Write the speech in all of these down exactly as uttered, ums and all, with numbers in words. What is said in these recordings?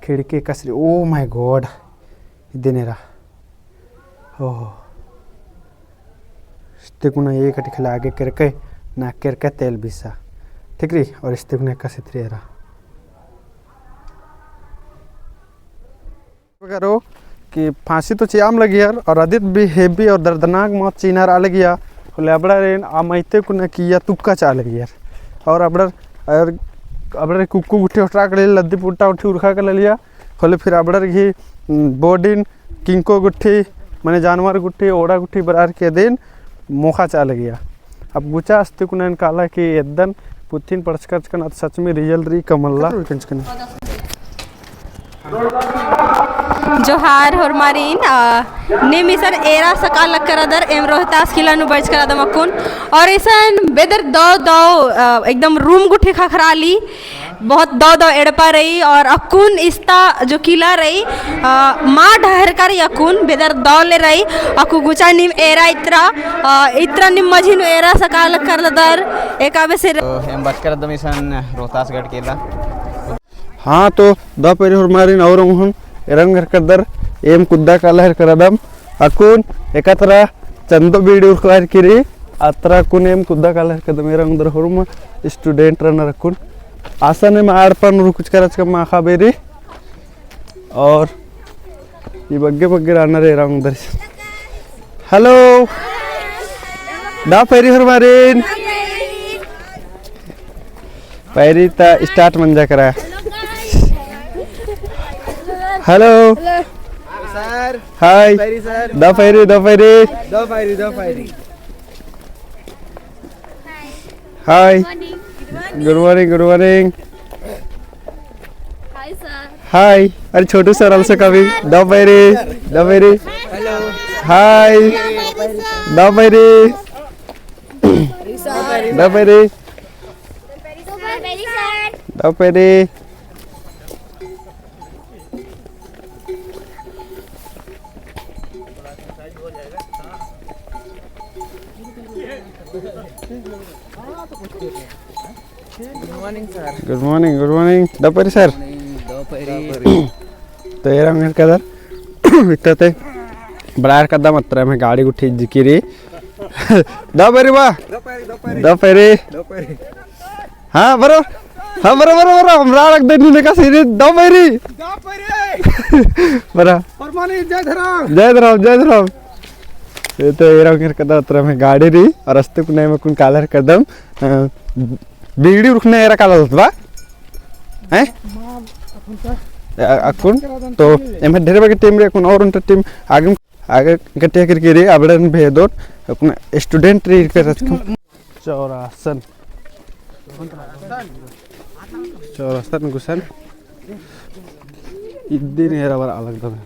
खिड़की एकासे रई, oh my God, इदिन एरा। ओहो। इस्ते कुना एकटी खले आगे केरकय, ना केरकय तेल बीसा। ठीक रई, और इस्ते कुना एकासे रई एरा। करो कि फांसी तो चिआम लगियर और अदित भी heavy और दर्दनाक मौत चिअनर आ लगिया, होले अबड़ारिन आ मइय्याँ कुना किइय्या तुक्का चिआ लगियर। और अबड़ार, और अबड़ार कुक्कु गुट्ठी ओटरा कले लद्दी पुट्टा उट्ठी उरखा कले लिया, होले फिर अबड़ार गही, उम, body न किंको गुट्ठी, मने जानवर गुट्ठी, ओड़ा गुट्ठी बरअर की अदिन मोख़ा चिआ लगिया। अब गुचा अस्ती कुना एन काला कि एद्दन पुथिन पढ़चका रहचकन अद सच में real रई का मल्ला। जोहार होरमारिन, अ, नीम इसन एरा सका लक्करदर, एम रोहतास किला नू बरचका रअदम अक्कुन। और इसन बेदर दव दव, अ, एकदम room गुट्ठी ख़क्खराली, बहुत दव दव एड़पा रई और अक्कुन इस्ता जो किला रई, अ, मा ढहरका रई अक्कुन बेदर दव ले रई। अक्कु गुचा नीम एरा इतरा, अ, इतरा नीम मझी नू एरा सका लक्करदर, एका बेसे र- तो एम बरचका रअदम इसन रोहतासगढ़ किला। हाँ, तो दव पैरी होरमारिन और ओंगहन एरा ओंगरकदर, एम कुद्दा काला हेलरकदम। अक्कुन एका तरा चंदो बीड़ी उरखा केरी, आ तरा अक्कुन एम कुद्दा काला हेलरकदम, एरा ओंगदर होरमा student रअनर अक्कुन। असन एम आड़पन रुकुचका रहचकम माख़ा बेरी। और ई बग्गे बग्गे रअनर एरा ओंगदर। Hello। दव पैरी होरमारिन। पैरी ता start मंजा केरा। Hello। Sir। Hi। पैरी sir। दव पैरी, दव पैरी। दव पैरी, दव पैरी। Hi। Good morning, good morning। Hi sir। Hi। अरे छोटू sir also coming। दव पैरी, दव पैरी। Hello। Hi। दव पैरी। दव पैरी। दव पैरी। Good morning, sir। Good morning, good morning। दव पैरी sir। दव पैरी। तो एरा ओंगरकदर। इत्ता ती बड़ा एरकदम अत्रा में गाड़ी गुट्ठी जिकिरी। दव पैरी बा। दव पैरी, दव पैरी। दव पैरी। दव पैरी। हाँ, बरो। हाँ, बरो, बरो, बरो। हमरा रख दे नीने का सीधे दव पैरी। दव पैरी। बरा। परमानी, जय धरम। जय धरम, जय धरम। ये तो एरा ओंगरकदर अत्रा में गाड़ी रई और अस्ते कुना एम अक्कुन काला हेलरकदम, अ, बीड़ी उरखना एरा काला लगता बा? हैं? अ-, अक्कुन तो एम्है ढेर बग्गे team रई, अक्कुन और ओन्टा team आगे, आगे गटिया केरकी रई, अबड़न भेदोर, अक्कुन student रई कर रचकम। चौरासन। चौरासन गुसन। इद्दीन एरा बरआ लगदम।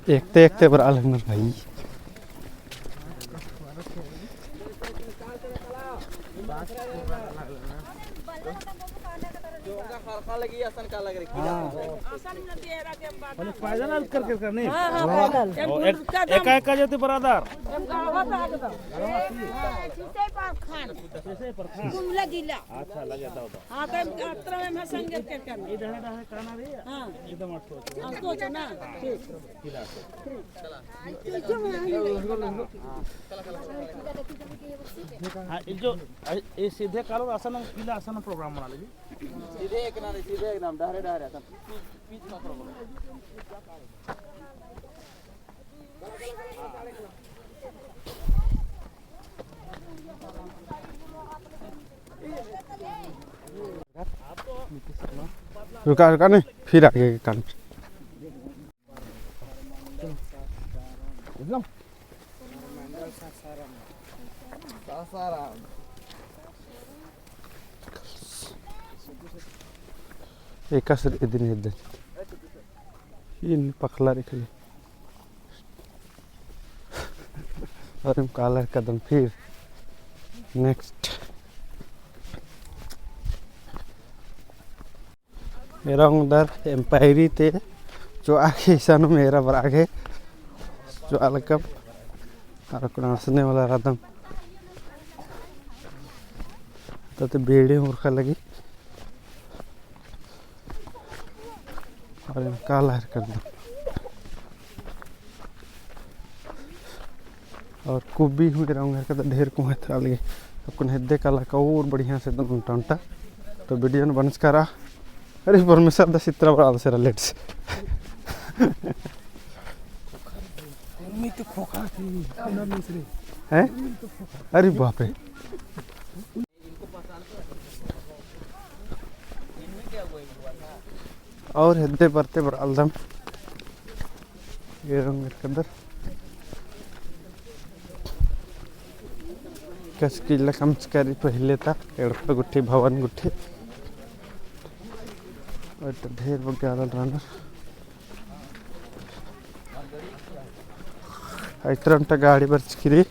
एकते एकते बरआ लगनर भाई। पैदल आल करके करने। हाँ, हाँ, पैदल। एका एका जाते बरादर। कुमला जिला। अच्छा, लगे, दाओ, दाओ। हाँ, तो अत्रा में संगत के करना। ये डहरे डहरे काना रही है? हाँ। एकदम अटको। अटको ना? ठीक। हाँ, ये जो, ये सीधे कालो आसन, पीला आसन program बना लीजिए। सीधे एक ना, सीधे एक ना, डहरे डहरे आसन। रुका, रुका नहीं, फिर आगे के कान। सासाराम। एकासे रई इदिन एद्दन। इन पखला रई खाली। और एम काला हेलरकदम फिर। Next। एरा ओंगदर एम्पायरी ती चोआ गे इसानुम एरा बरआ गे चोआ लगदम। अरा कुना असने वाला रअदम। तो ते बेड़े उरखा लगी। अरा एम काला हर कर दो। और कुबी हूँ एरा ओंगदर का तो ढेर कुहाँ एथरा लगी। अक्कुन हेद्दे काला का और बढ़िया से एकदम ओन्टा ओन्टा। तो video न बंचका रआ। अरे परमेश्वर दा सित्रा बड़ा आलसेरा लेट्स। हैं? अरे बाप रे। और हेद्दे बरते बरआलदम। एरा ओंगदर कदर। कस किला कमचकारी पहिले ता एड़पा गुट्ठी भवन गुट्ठी। और तो ढेर बग्गे आलर रअनर। इतरा ओन्टा गाड़ी बरचकी रई।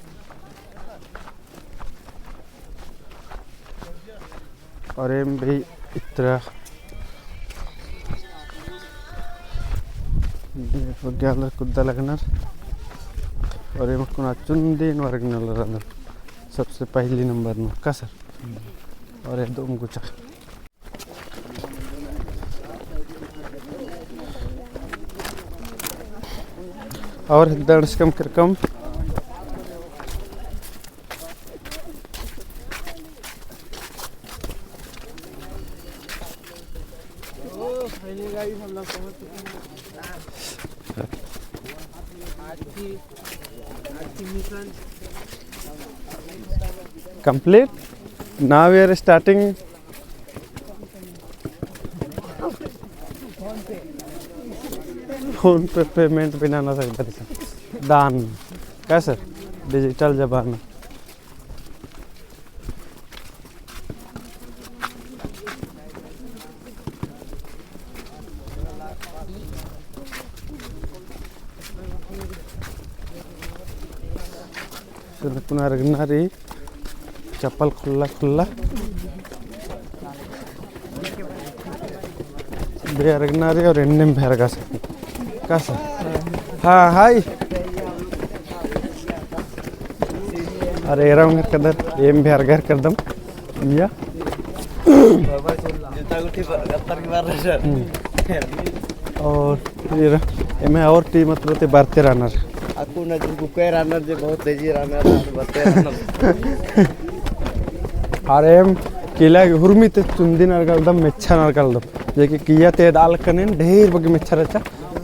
और एम भी इतरा बग्गे आलर कुद्दा लगनर। और एम अक्कुन चुंदी नू बरगना लगनर सबसे पहली नंबर नू का सर। और एदोम गुचा। और दंडस कम कर कम। Complete. Now we are starting. PhonePe payment बिना ना सकता था। Done। का सर? Digital जमाना। सुनकुन अरगना रई, चप्पल खुल्ला खुल्ला। बे अरगना रई और एन्नेम बे अरगा सकी। का सर? हाँ, हाय। अरे, एरा ओंगर कदर, एम बे अरगा करदम। या। जूता गुट्ठी पर, गत्तर की बार रहा सर। हम्म। और फिर एम्है और team अतरो ती बरते रअनर। अक्कु नजर कुके रअनर जे बहुत तेजी रअनर, बरते रअनर। अरे एम किला हुरमी ती चुंदी नरगलदम, मेच्छा नरगलदम। जे कि किया ती एदआ लगदन ढेर बग्गे मेच्छा रहचा।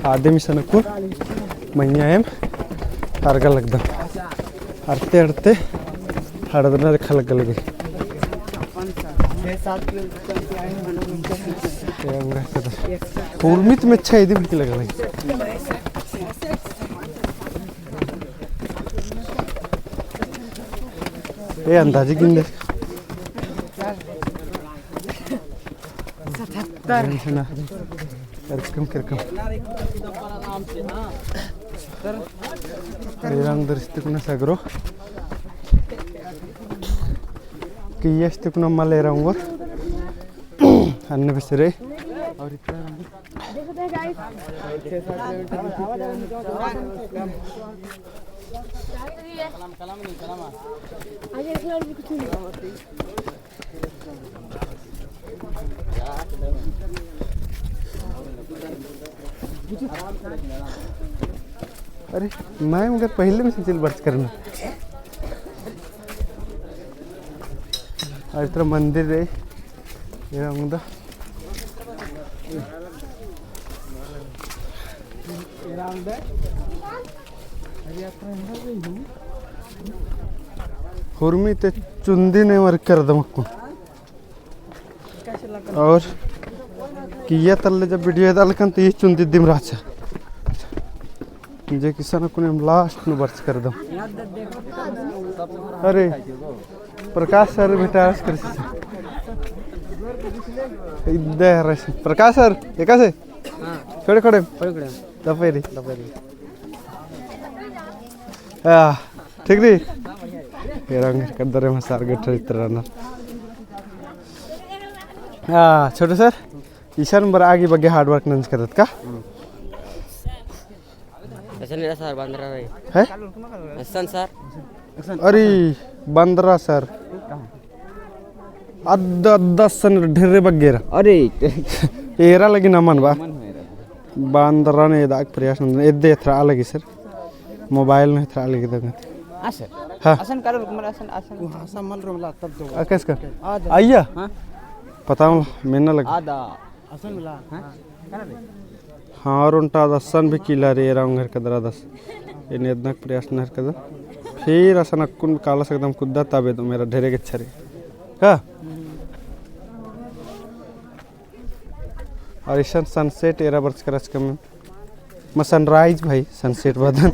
आदिम इसन अक्कु मइय्याँ एम अरगा लगदम। अरते अरते हड़दना रेखा लग्गा लगी। हुरमी ती मेच्छा इदी बड़की लग्गा लगी। ए अंदाजी गिन दे। सतहत्तर। किरकम, किरकम। एरा ओंगदर इस्तिकुना सगरो। किया इस्तिकुना मल एरा ओंगोर। अन्ने बेसरे। अरे, मैं मगर पहले में से चिल बर्च करना। और इतना मंदिर रे, ये रंग दा। हुरमी ती चुंदी ने मर करदम अक्कुन। और किया तल्ले जब video एदआ लगदन तो ये चुंदी दिम रहचा। जे कि इसन अक्कुन एम last नू बर्च करदम। अरे प्रकाश सर भेटारस करसी। इदे हरस। प्रकाश सर, एकासे? हाँ। खड़े खड़े। खड़े खड़े। दपेरी। दपेरी। आ, ठीक रई? एरा ओंगर कदर एम्है सर गे ठरित रअनर। आ, छोटू सर? इसन बरआ गे बग्गे hard work नंजकदत का? असन एरा सर, बंदरा रई। हैं? असन सर। अरे, बंदरा सर। अद्द, अद्द असन ढेरे बग्गे एरा। अरे। एरा लगी नमन बा। नमन हो एरा। बंदरा ने एदआ गे प्रयास नंदन, एद्दे एथरआ लगी सर। Mobile नू एथरआ लगी दगन। हाँ सर। हाँ। असन कालो रुक, मला असन, असन। वो हाँ, असन मल रोमला तब दो। आ, कैसे कर? आ जा। अइय्या? हाँ। पता मला, मेन्ना लगा। आ दा। असन मला। हाँ? हाँ, और ओन्टा असन भी किला रे, एरा ओंगरकदर अदस। एन्ने एदनक प्रयास नंजकदन। फिर असन अक्कुन कालस एकदम कुद्दा तबे दो मेरा ढेरे गेच्छा रे। का? और इसन sunset एरा बरचका रहचकम। मा sunrise भाई, sunset बअदन।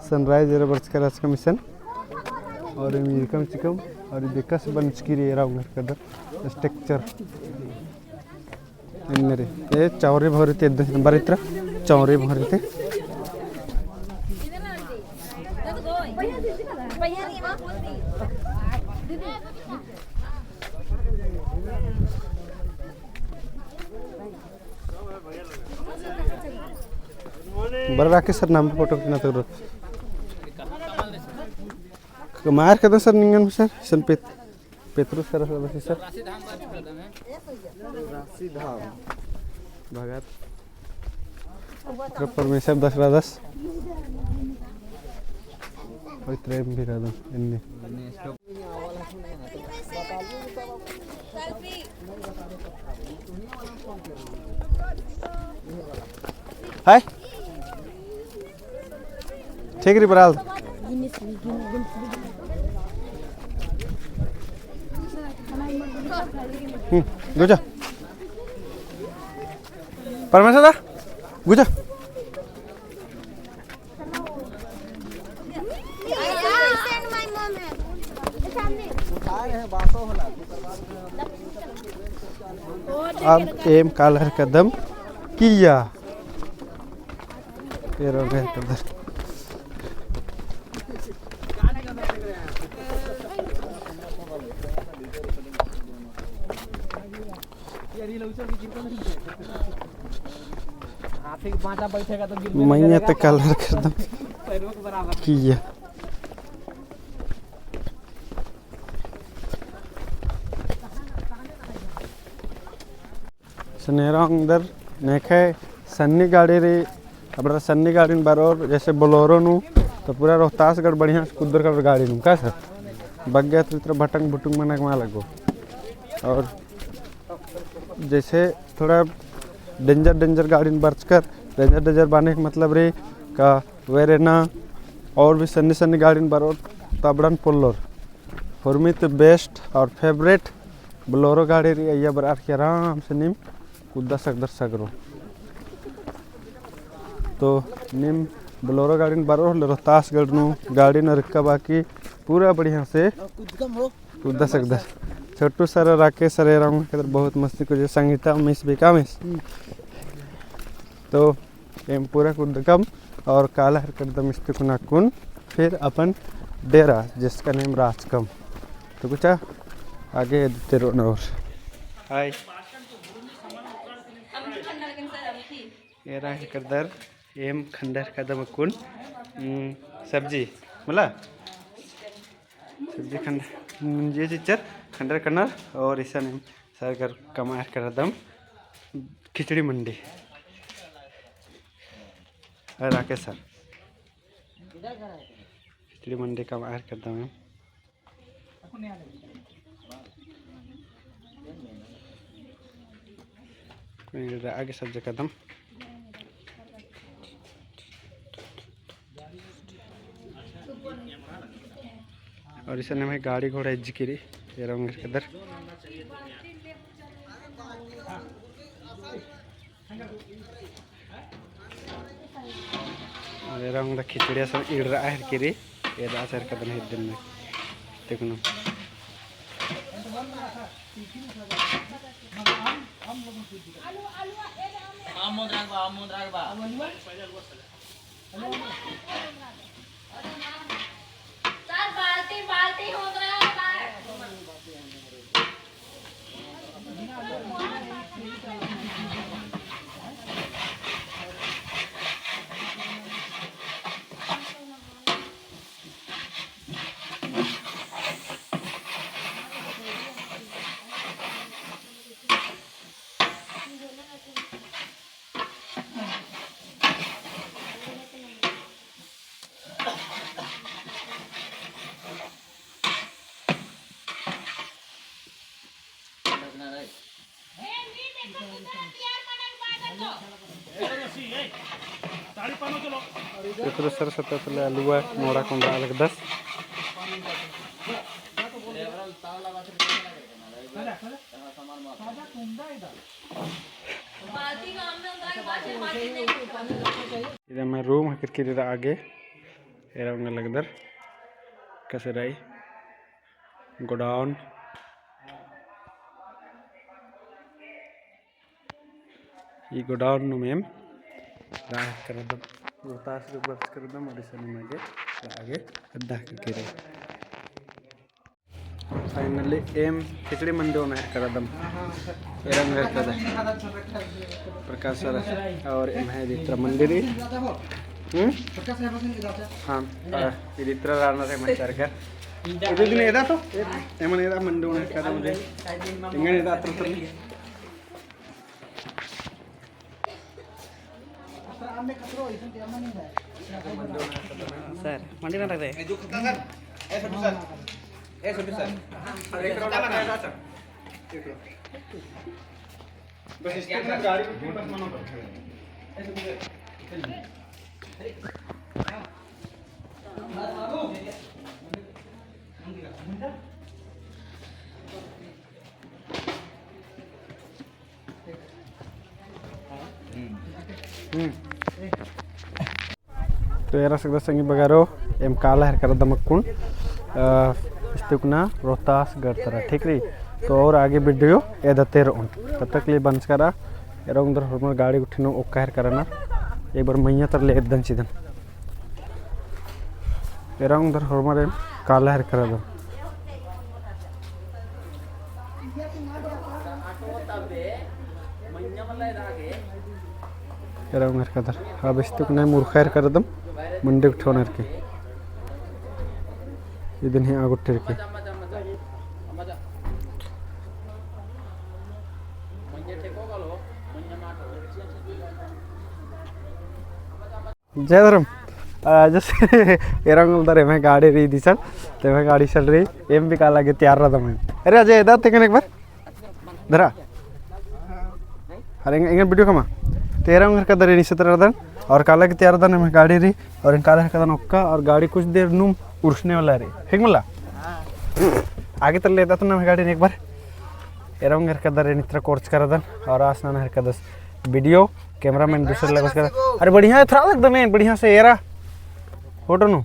Sunrise एरा बरचका रहचकम इसन। और एम इरकम चिकम, और ई देखा से बनचकी रे एरा ओंगरकदर structure। एन्ने रे, ए चौरी भौरी ते एद्दन बरित्रा, चौरी भौरी ते। बरआ राकेश सर नाम photo खींचना तो। कमार कदम सर निंगन सर, इसन पेत-, पेतरू सर, सर, बस सर। राशि धाम। भगत। परमेश्वर दस रादस। ओई प्रेम भी रादम, एन्ने। हाय। ठीक री बराल। हम्म, गुजा। परमेश्वर दा, गुजा। अब एम कालर कदम किया। एरो गए कदर। हाथी के पांचा बैठेगा तो गिर मैंने तो कलर कर दो। पैरों के बराबर। किया। सनेरा अंदर नेखे सन्नी गाड़ी री, अबड़ा सन्नी गाड़ी बरोर, जैसे बोलोरो नू, तो पूरा रोहतासगढ़ बढ़िया से कुद्दर कर गाड़ी नू, का सर? बग्गे तो इतना भटंग भुटुंग मना के मा लगो। और जैसे थोड़ा danger danger गाड़िन बरचकर, danger danger बाने के मतलब रे का वेरेना और भी सन्नी सन्नी गाड़िन बरोर तबड़न पोल्लोर। For me तो best और favourite बोलोरो गाड़ी री अइया बरअर की आराम से नीम कुद्दा सकदर सगरो। तो नीम बोलोरो गाड़िन बरोर होले रोहतासगढ़ नू गाड़िन रिक्का बाकी पूरा बढ़िया से कुद्दा सकदर। छोटू सर, राकेश सर, एरा ओंगरकदर बहुत मस्ती को जे संगीता मिस भी का मिस। हम्म। तो एम पूरा कुद्दकम और काला हर करदम इस्ते कुना कुन फिर अपन डेरा जिसका name राजकम। तो कुछ आगे तेरो नौर। हाय। एरा हर करदर एम खंडर कदम कुन, उम, सब्जी, मला? सब्जी खंड, मुंजे चिच्चर खंडर कनर और इसन सर कर कमार करदम खिचड़ी मंडी। अरे राकेश सर, खिचड़ी मंडी कमार करदम। आगे सज्ज कदम। और इसन में गाड़ी घोड़ा इज्जकी रई, एरा ओंगरकदर। अरे रंग द खिचड़िया सब इड़रा हर किरी, एदा सर कदन है दिन में। देखनो। सर, बाल्टी, बाल्टी होत रहा है बाहर। इतरो सरसता तले आलुआ मोड़ा कोंड़ा लगदस। इदा एम्है room हकर किरी रआ गे, एरा ओंगा लगदर, कसे रई, godown। ई godown नुम एम रअदम, रोहतास गे बरचका रअदम, और इसन एम आगे, आगे अड्डा के रई। Finally एम खिचड़ी मंडी ओना हेरका रअदम। एरा ओंगा हेरका रअदम प्रकाश sir और एम्है इदित्रा मंडी रई। हम्म? हाँ, आ, इदित्रा राना रे मंचर कर। इदु दिन एदा तो? एमन एदा मंडी ओना हेरका रअदम। एंगन एदा अत्र तर। Sir, मंडी ना रहे। ए, जो खत्ता sir। ए, छोटू sir। ए, छोटू sir। अरे, एक round आता है, sir। बस इसके साथ गाड़ी को बस मना कर। ए, छोटू sir। हम्म। तो एरा सकदर संगी बगरो, एम काला हेरका रअदम अक्कुन, अ, इस्तिकुना रोहतास गढ़ तरा, ठीक रई। तो और आगे video एदते रओन। तब तक लिए बंचका रआ, एरा ओंगदर होरमर गाड़ी गुट्ठी नू ओक्का हेरका रअनर, एक बार मइय्याँ तर ले एदन चिदन। एरा ओंगदर होरमर एम काला हेरका रअदम। एरा ओंगा हेरका रअदर। अब इस्तिकुना मुर्खा हेरका रअदम, मंडी गुट्ठी ओना हेरके। इदिन ही आ गुट्ठी हेरके। जय धर्म। आ, जैसे एरा ओंगदर एम्है गाड़ी रई दिसन, तो एम्है गाड़ी चल रई, एम भी काला गे तैयार रअदम। अरे अजय, एदा तेंगन एक बार। धरा। अरे एंग-, एंगन video कमा। तो एरा ओंगा हेरका रअदर एन इसे तरा रअदन, और काला गे तैयार रअदन, एम्है गाड़ी रई, और एन काला हेरका रअदन ओक्का, और गाड़ी कुछ देर नुम उर्सने वाला रई। ठीक मला? आगे तर ले एदा तो ना एम्है गाड़ी ने एक बार। एरा ओंगा हेरका रअदर एन इतरा कोरचका रअदन, और आस नना हेरका रअदस video, cameraman दूसरे लगस कर। अरे बढ़िया एथरा लगदन, बढ़िया से एरा photo नू।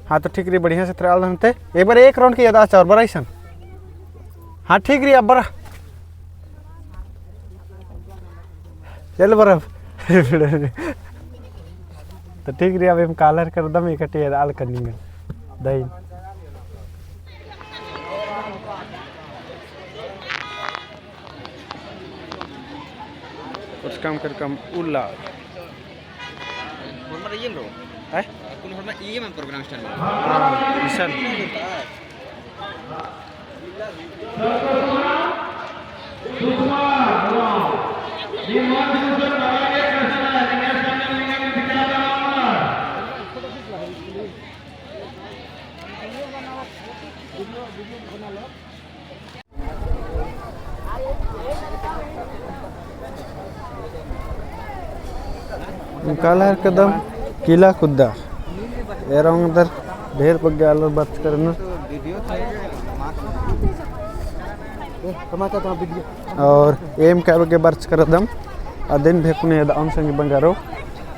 हाँ तो ठीक रई, बढ़िया से एथरा लगदन ते। एक बार एक round के एदा अच्छा और बड़ा इसन। हाँ ठीक रई, अब बड़ा। चल बड़ा। तो ठीक रई, अब एम काला हेरका रअदम, एकटे एदा आल कनिंगन। दही। कुछ काम कर काम उल्ला। होरमर इयम रो। हैं? कुल होरमर इयम program start। हाँ, इसन। काला हेरकदम किला कुद्दा। एरा ओंगदर ढेर बग्गे आलर बरचका रअनर। और एम का बग्गे बरचका रअदम। अदिन भेकुने एदा ओन संगी बंगारो।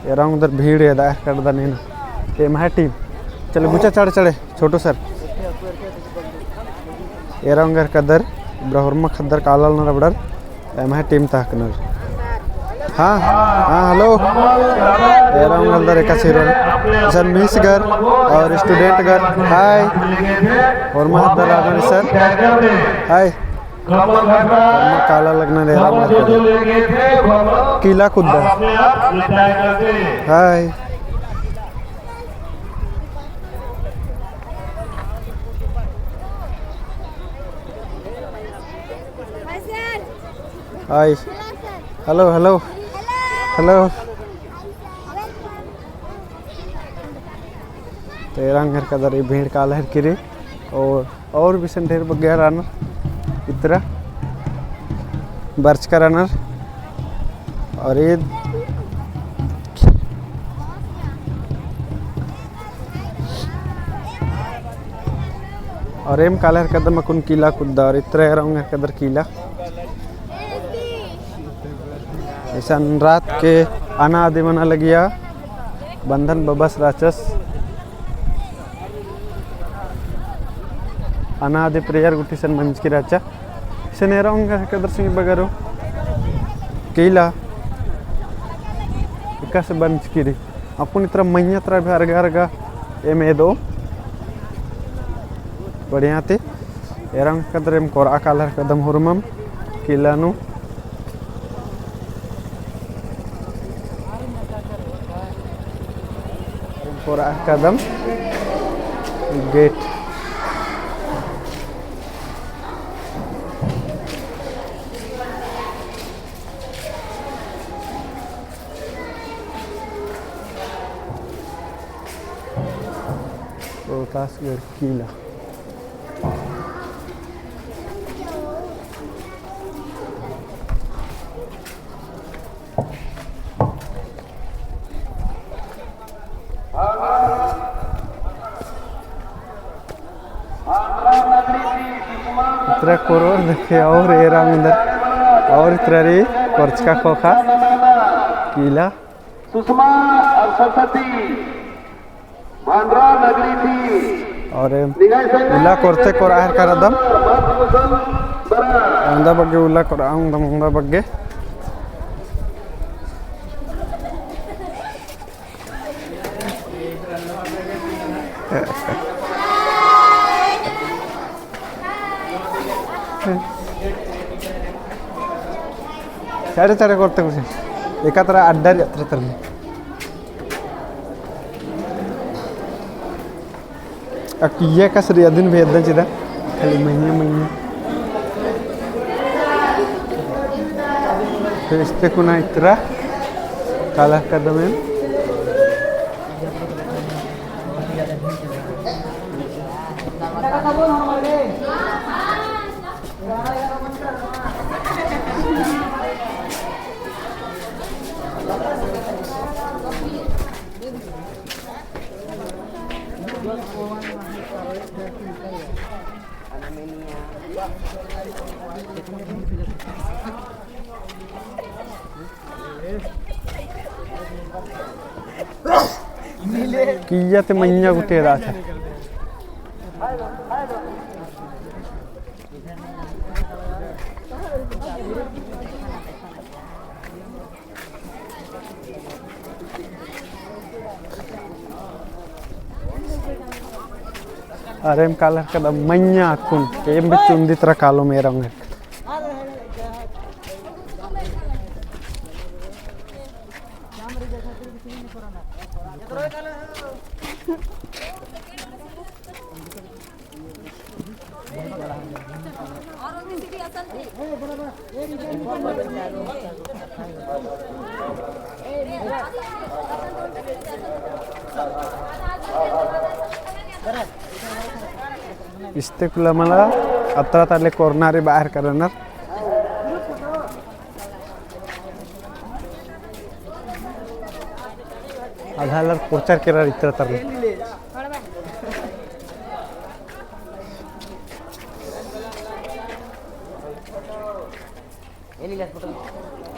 एरा ओंगदर भीड़ एदा हेरकदन एन। ते एम्है team। चले गुचा चढ़े चढ़े। छोटू sir। एरा ओंगा हेरकदर, इबड़ा होरमा ख़द्दर काला लगनर अबड़र, एम्है team ताकनर। हाँ, हाँ, hello। एरा ओंगदर एका सिरोन। Sir Miss गर और student गर। Hi। होरमा ख़द्दर आनर sir। Hi। होरमा काला लगनर एरा ओंगा हेरकदर। किला कुद्दा। Hi। Hi। Hello, hello। Hello। तो एरा ओंगा हेरकदर ई भीड़ काला हेरकी रई और, और भी इसन ढेर बग्गे रअनर इतरा। बरचका रअनर। और ईद, और एम काला हेलरकदम अक्कुन किला कुद्दा, और इतरा एरा ओंगरकदर किला। इसन रात के अना आदि मना लगिया, बंधन बबस रहचस। अना आदि prayer गुट्ठी इसन मंजकी रहचा। इसन एरा ओंगरकदर सिंह बगरो किला एकासे बंजकी रई। अक्कुन इतरा मइय्याँ तरा भी अरगा अरगा एम एदो। बढ़िया ती एरा ओंगरकदर एम कोरआ काला हेलरकदम हुरमम किला नू। कोरआ हेलरकदम gate। रोहतासगढ़ किला। इतरा कोरओर देखे और एरा ओंगदर और इतरा रई कोरचका ख़ोख़ा किला। सुषमा और सरस्वती भंडरा नगरी ती। और उल्ला कोरते कोरआ हेलरकदम। ओन्दा बग्गे उल्ला कोरआ ओंगदम ओन्दा बग्गे। चारे चारे कोरते कुछ। एका तरा अड्डा रई अतरा तरा। अक्कुन एकासे रई अदिन भी एद्दन चिदा। खाली मइय्याँ मइय्याँ। तो इस्ते कुना इतरा काला हेलरकदम एम। किइय्या ती मइय्याँ गुट्ठी एदाचर। अरे एम काला हेलरकदम मइय्याँ अक्कुन, एम भी चुंदी तरा कालोम एरा ओंगरकदम। इस्ते कुल्ला मला अतरा तले कोरना रई बाहर करनर। आधा लर कोरचर केरा इतरा तरले।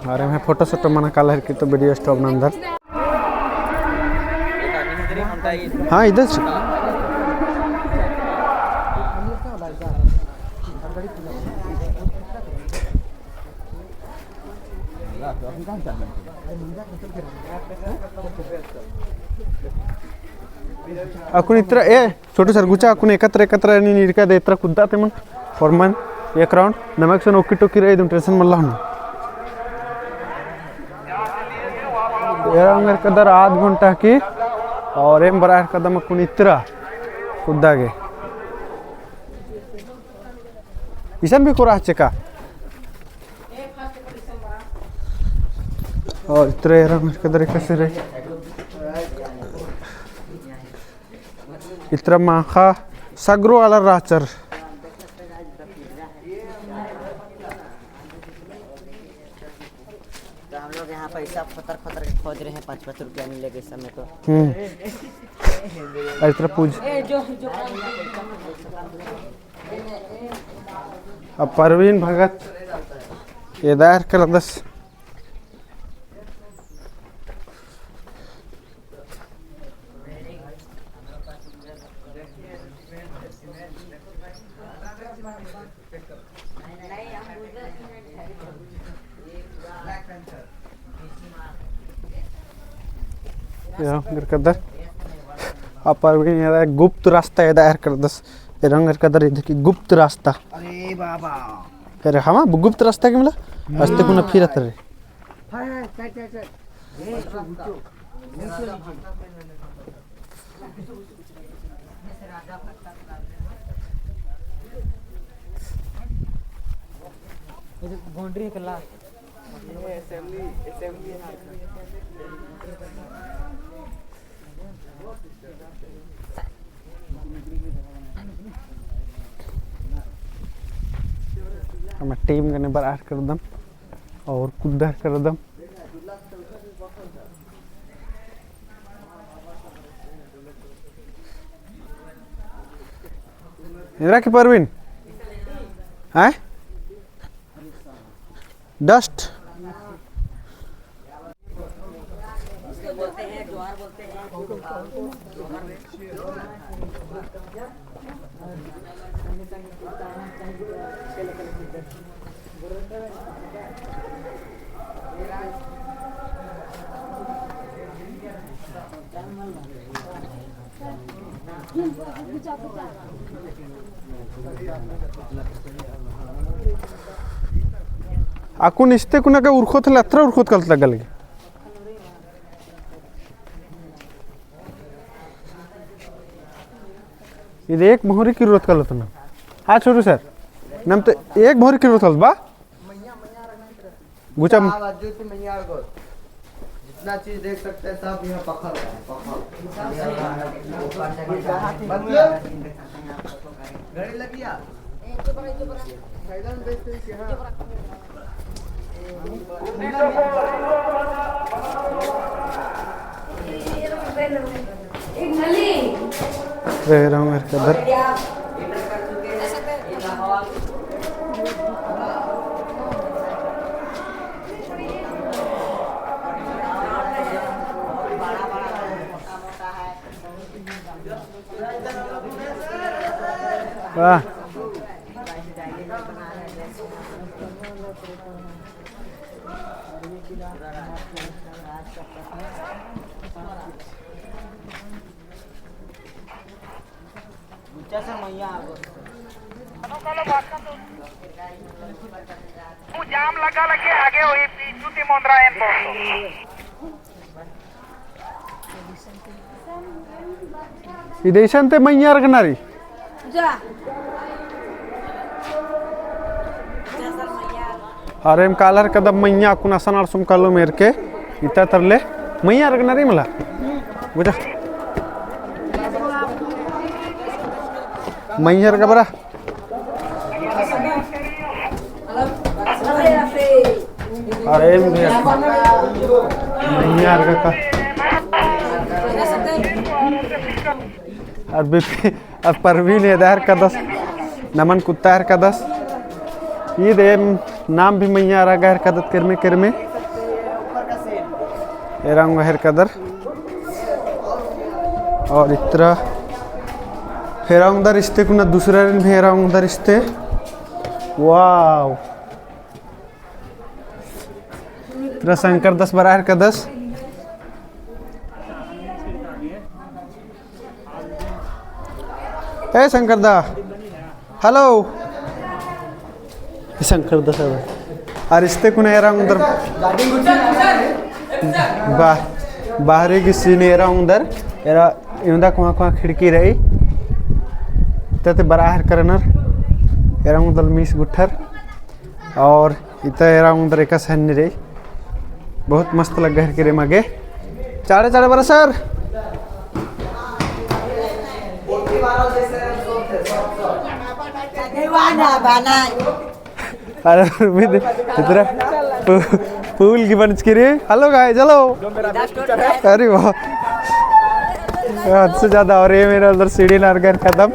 अरे मैं फोटो सोटो मना काला हेलरकी तो video stop नंदर। हाँ, इधर से। अक्कुन इतरा, ए, छोटू सरगुचा, अक्कुन एकत्र, एकत्र, नीन इरका दे, इतरा कुद्दा ते मन, और मन, एक round, नमक सन ओकी टोकी रई, एकदम tension मल्ला हूँ। एरा ओंगरकदर आध घंटा की, और एम बरआ हेलरकदम अक्कुन इतरा कुद्दा गे। इसन भी कोरा हच्चे का? और इतरा एरा ओंगरकदर एकासे रई। इतरा माखा सगरो आलर रहचर। हम लोग यहाँ पैसा खोतर खोतर के खोज रहे हैं, पाँच पाँच रुपया मिलेगा इस समय तो। हम्म। इस तरह पूछ। अब परवीन भगत एदार करदस। या, एरकदर। आ परवीन एरा गुप्त रास्ता एदा एरकदस। एरंग एरकदर इधर की गुप्त रास्ता। अरे बाबा। अरे हमा गुप्त रास्ता के मला? अस्ते कुना फिरत रे। हाय, हाय, साइड, साइड, साइड। बाउंड्री है कल्ला। हम टीम गने बरआ करदम और कुद्दा करदम। एरा की परवीन? हैं? डस्ट। अक्कुन इस्ते कुना का उरखोत हले अत्रा उरखोत कलत लग्गा लगी। इद एक भौंरी किर्रोत कलत ना। हाँ छोटू सर, नम तो एक भौंरी किर्रोत कलत बा। गुचा म- हाँ, बाजू से मैया आर को। जितना चीज देख सकते हैं, सब यहाँ पखल है, पखल। मतलब, घड़ी लगी यार। रे राम एरकदर। वाह। जाम लगा लगे आगे वही पीछू ती मोंदरा एम दोस्तों। इदेसन ते मइय्याँ रगनारी। जा। अरे एम कालर कदम मइय्याँ कुना सनार सुम कालो मेर के इता तरले मइय्याँ रगनारी मला। बुझा। मइय्याँ रगबरा। अरे भैया, भैया, अरे का। अब भी, अब परवीन एदा एरकदस, नमन कुत्ता एरकदस। ईद एम नाम भी मइय्याँ रगा एरकदत केरमे केरमे। एरा ओंगा एरकदर। और इतरा एरा ओंगदर इस्ते कुना दूसरा रे भी एरा ओंगदर इस्ते। वाओ। इतरा शंकर दस बरआ एरकदस। ए शंकर दा। हेलो। शंकर दा साहब। अरे इस्ते कुना एरा ओंगदर। बा-, बाहरी की सीन एरा ओंगदर। एरा इवंदा कुहाँ कुहाँ खिड़की रई। तते बरआ एरकनर। एरा ओंगदर मीस गुट्ठर। और इता एरा ओंगदर एकासे हन्नी रई। बहुत मस्त लग्गा एरकी रे मगे। चाड़े चाड़े बरा सर। अरे, भी दे, इधर पू-, पूल की बन चुकी रही। Hello guys, hello। अरे वाह। हद से ज्यादा, और ये मेरा उधर सीढ़ी नारगन खत्म।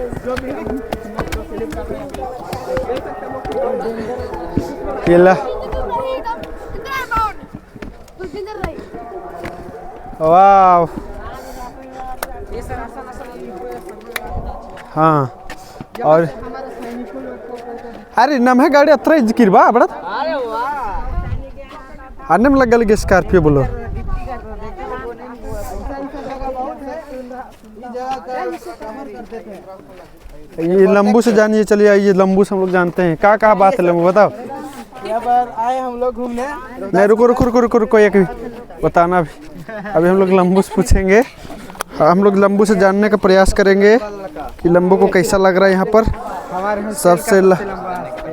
ये ला। वाह। हाँ। और अरे, नम्है गाड़ी अत्रा इजकिर बा, बड़ा। अन्नेम लग्गा लगी Scorpio Bolero। ये लंबू से जानिए, चलिए आइए, लंबू से हम लोग जानते हैं। कहाँ कहाँ बात है लंबू, बताओ। यहाँ पर आए हम लोग घूमने। नहीं, रुको, रुको, रुको, रुको, रुको, एक भी बताना अभी। अभी हम लोग लंबू से पूछेंगे, हम लोग लंबू से जानने का प्रयास करेंगे कि लंबू को कैसा लग रहा है यहाँ पर। सबसे ल-,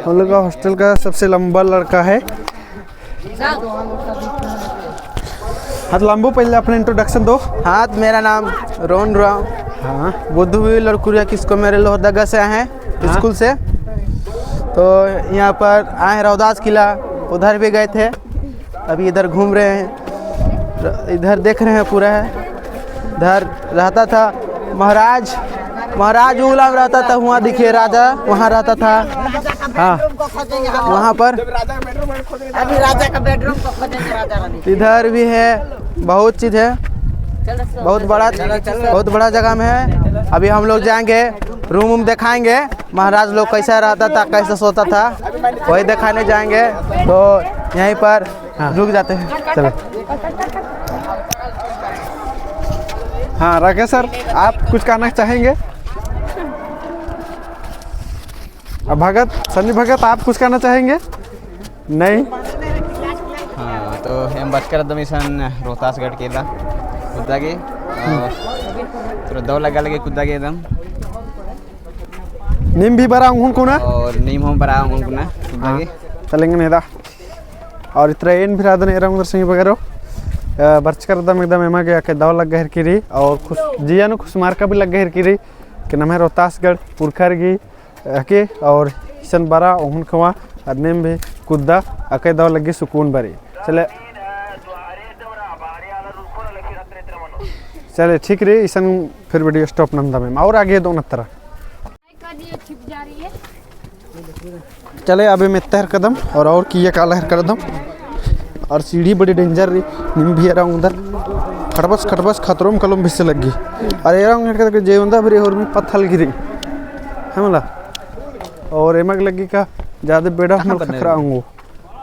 हम लोग का hostel का सबसे लंबा लड़का है। हाँ, तो लंबू, पहले अपना introduction दो। हाँ, तो मेरा नाम रोहन उराँव। हाँ। बुद्धू भी लड़कुरिया किसको मेरे लोहरदगा से आए हैं, हाँ। स्कूल से। तो यहाँ पर आए हैं रौदास किला, उधर भी गए थे, अभी इधर घूम रहे हैं, इधर देख रहे हैं पूरा है। इधर रहता था महाराज, महाराज उलाम रहता था, वहाँ देखिए राजा, वहाँ रहता था। हाँ। वहाँ पर अभी राजा का bedroom को खोजेंगे, राजा रानी। इधर भी है, बहुत चीज है, बहुत बड़ा, बहुत बड़ा जगह में है। अभी हम लोग जाएंगे, room वूम दिखाएंगे, महाराज लोग कैसा रहता था, कैसा सोता था, वही दिखाने जाएंगे। तो यहीं पर हाँ। रुक जाते हैं। चलो। हाँ, राकेश सर, आप कुछ कहना चाहेंगे? अब भगत, सन्नी भगत, आप कुछ कहना चाहेंगे? नहीं। हाँ, तो एम बरचका रअदम इसन रोहतासगढ़ केरा कुद्दा गे, और थोड़ा दौ लग्गा लगी कुद्दा गे एकदम। नीम भी बरआ ओंगोन कुना? और नीम हूँ बरआ ओंगोन कुना, कुद्दा गे। हाँ, चलेंगे नेदा। और इतरा एन भी रअदन एरा ओंगदर संगी बगरो। अ, बरचका रअदम एकदम एमा गे अकय दौ लग्गा हेलरकी रई, और खुश, जिया नू खुसमारका भी लग्गा हेलरकी रई, कि नम्है रोहतासगढ़ पुरखर गही हके, और इसन बरआ ओंगोन खवा, और नीम भी कुद्दा अकय दौ लग्गी सुकून बरई। चले, चले ठीक रई, इसन फिर video stop नन्दम एम, और आगे दो नत्रा। चले, अबे मेत्ता हेलरकदम और, और किया काला हेलरकदम। और सीढ़ी बड़ी danger रई, नीम भी एरा ओंगदर। खटबस, खटबस, खतरोम कलोम बेसे लग्गी। और एरा ओंगदर के जे ओंदा फिर होरमी पत्थल गिरी। है मला? और एमा गे लग्गी का ज्यादा बेड़ा हमर खतरा ओंगो।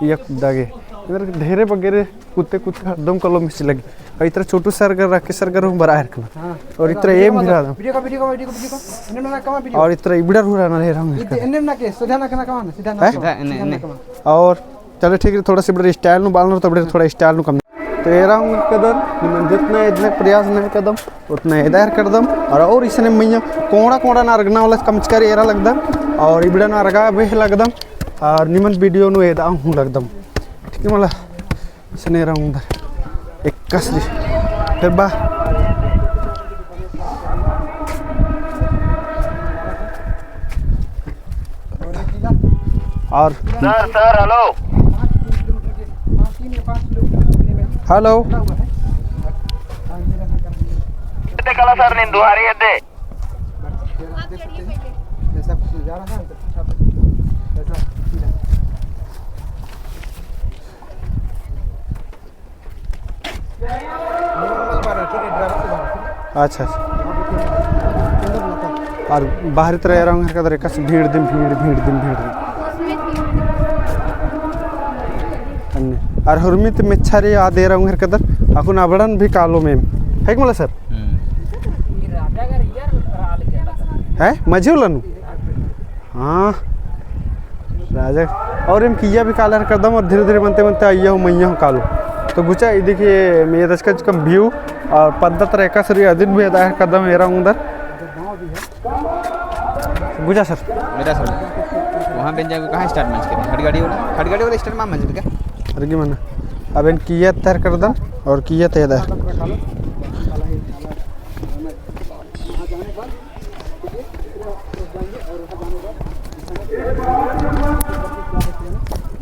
इया कुद्दा गे। इधर ढेरे बगेरे कुत्ते, कुत्ते हरदम कलोम बेसे लग्गी। और इतरा छोटू सरगर, राकेश सरगर हूँ बरआ हेलरकना। हाँ। और इतरा एम भी रअदम। Video का, video का, video का, video का। एन्ने ना कमा video। और इतरा इबड़ा हूँ रअना रई एरा ओंगदर का। एन्ने ना के, सीधा ना कमा, सीधा ना हैं? कमा, सीधा एन्ने, सीधा ना एन्ने। कमा। और चले ठीक रई, थोड़ा सा इबड़ा style नू बअनर, तो इबड़ा थोड़ा style नू कम। तो एरा ओंगदर, निमन जितना एदना प्रयास नना हेलरकदम, उतना एदा हेलरकदम। और, और इसने मइय्याँ कोंड़ा, कोंड़ा नू अरगना वाला कमचका रई एरा लगदम। और इबड़ा नू अरगा भी लगदम। और निमन video नू एदा हूँ लगदम। ठीक है मला? इसने एरा ओंगदर एकासे रई। फिर बा। और सर, सर, hello। Hello। एदे काला सर, नीन दुहारी एदे। अच्छा, अच्छा। और बाहरी तरा एरा ओंगदर का दर एकासे भीड़ दिम भीड़, भीड़ दिम भीड़। अन्ने। और हुरमी ती मेच्छा रई आद एरा ओंगदर का दर, अक्कुन अबड़न भी कालोम एम। है कि मला सर? हम्म। है? मझी वाला नू? हाँ, राजा। और एम किया भी काला हेलरकदम और धीरे-धीरे मनते-मनते अइया हूँ मइय्याँ हूँ कालो। तो गुचा, ई देखिए, मैं दस का चुका view और पद्दा तरा एकासे रई अदिन भी एदा हेलरकदम एरा ओंगदर। गुचा सर। मेरा सर, वहाँ बेंजा को कहाँ start मंजकी? खड़गाड़ी वाला, खड़गाड़ी वाला start मा मंजकी का? अरे की मना, अब एन किया तैयार हेलरकदम और किया तैयार। वहाँ जाने के बाद, ठीक है, फिर आप जाएंगे और वहाँ जाने के बाद, इस समय पे, क्या बोलते हैं ना,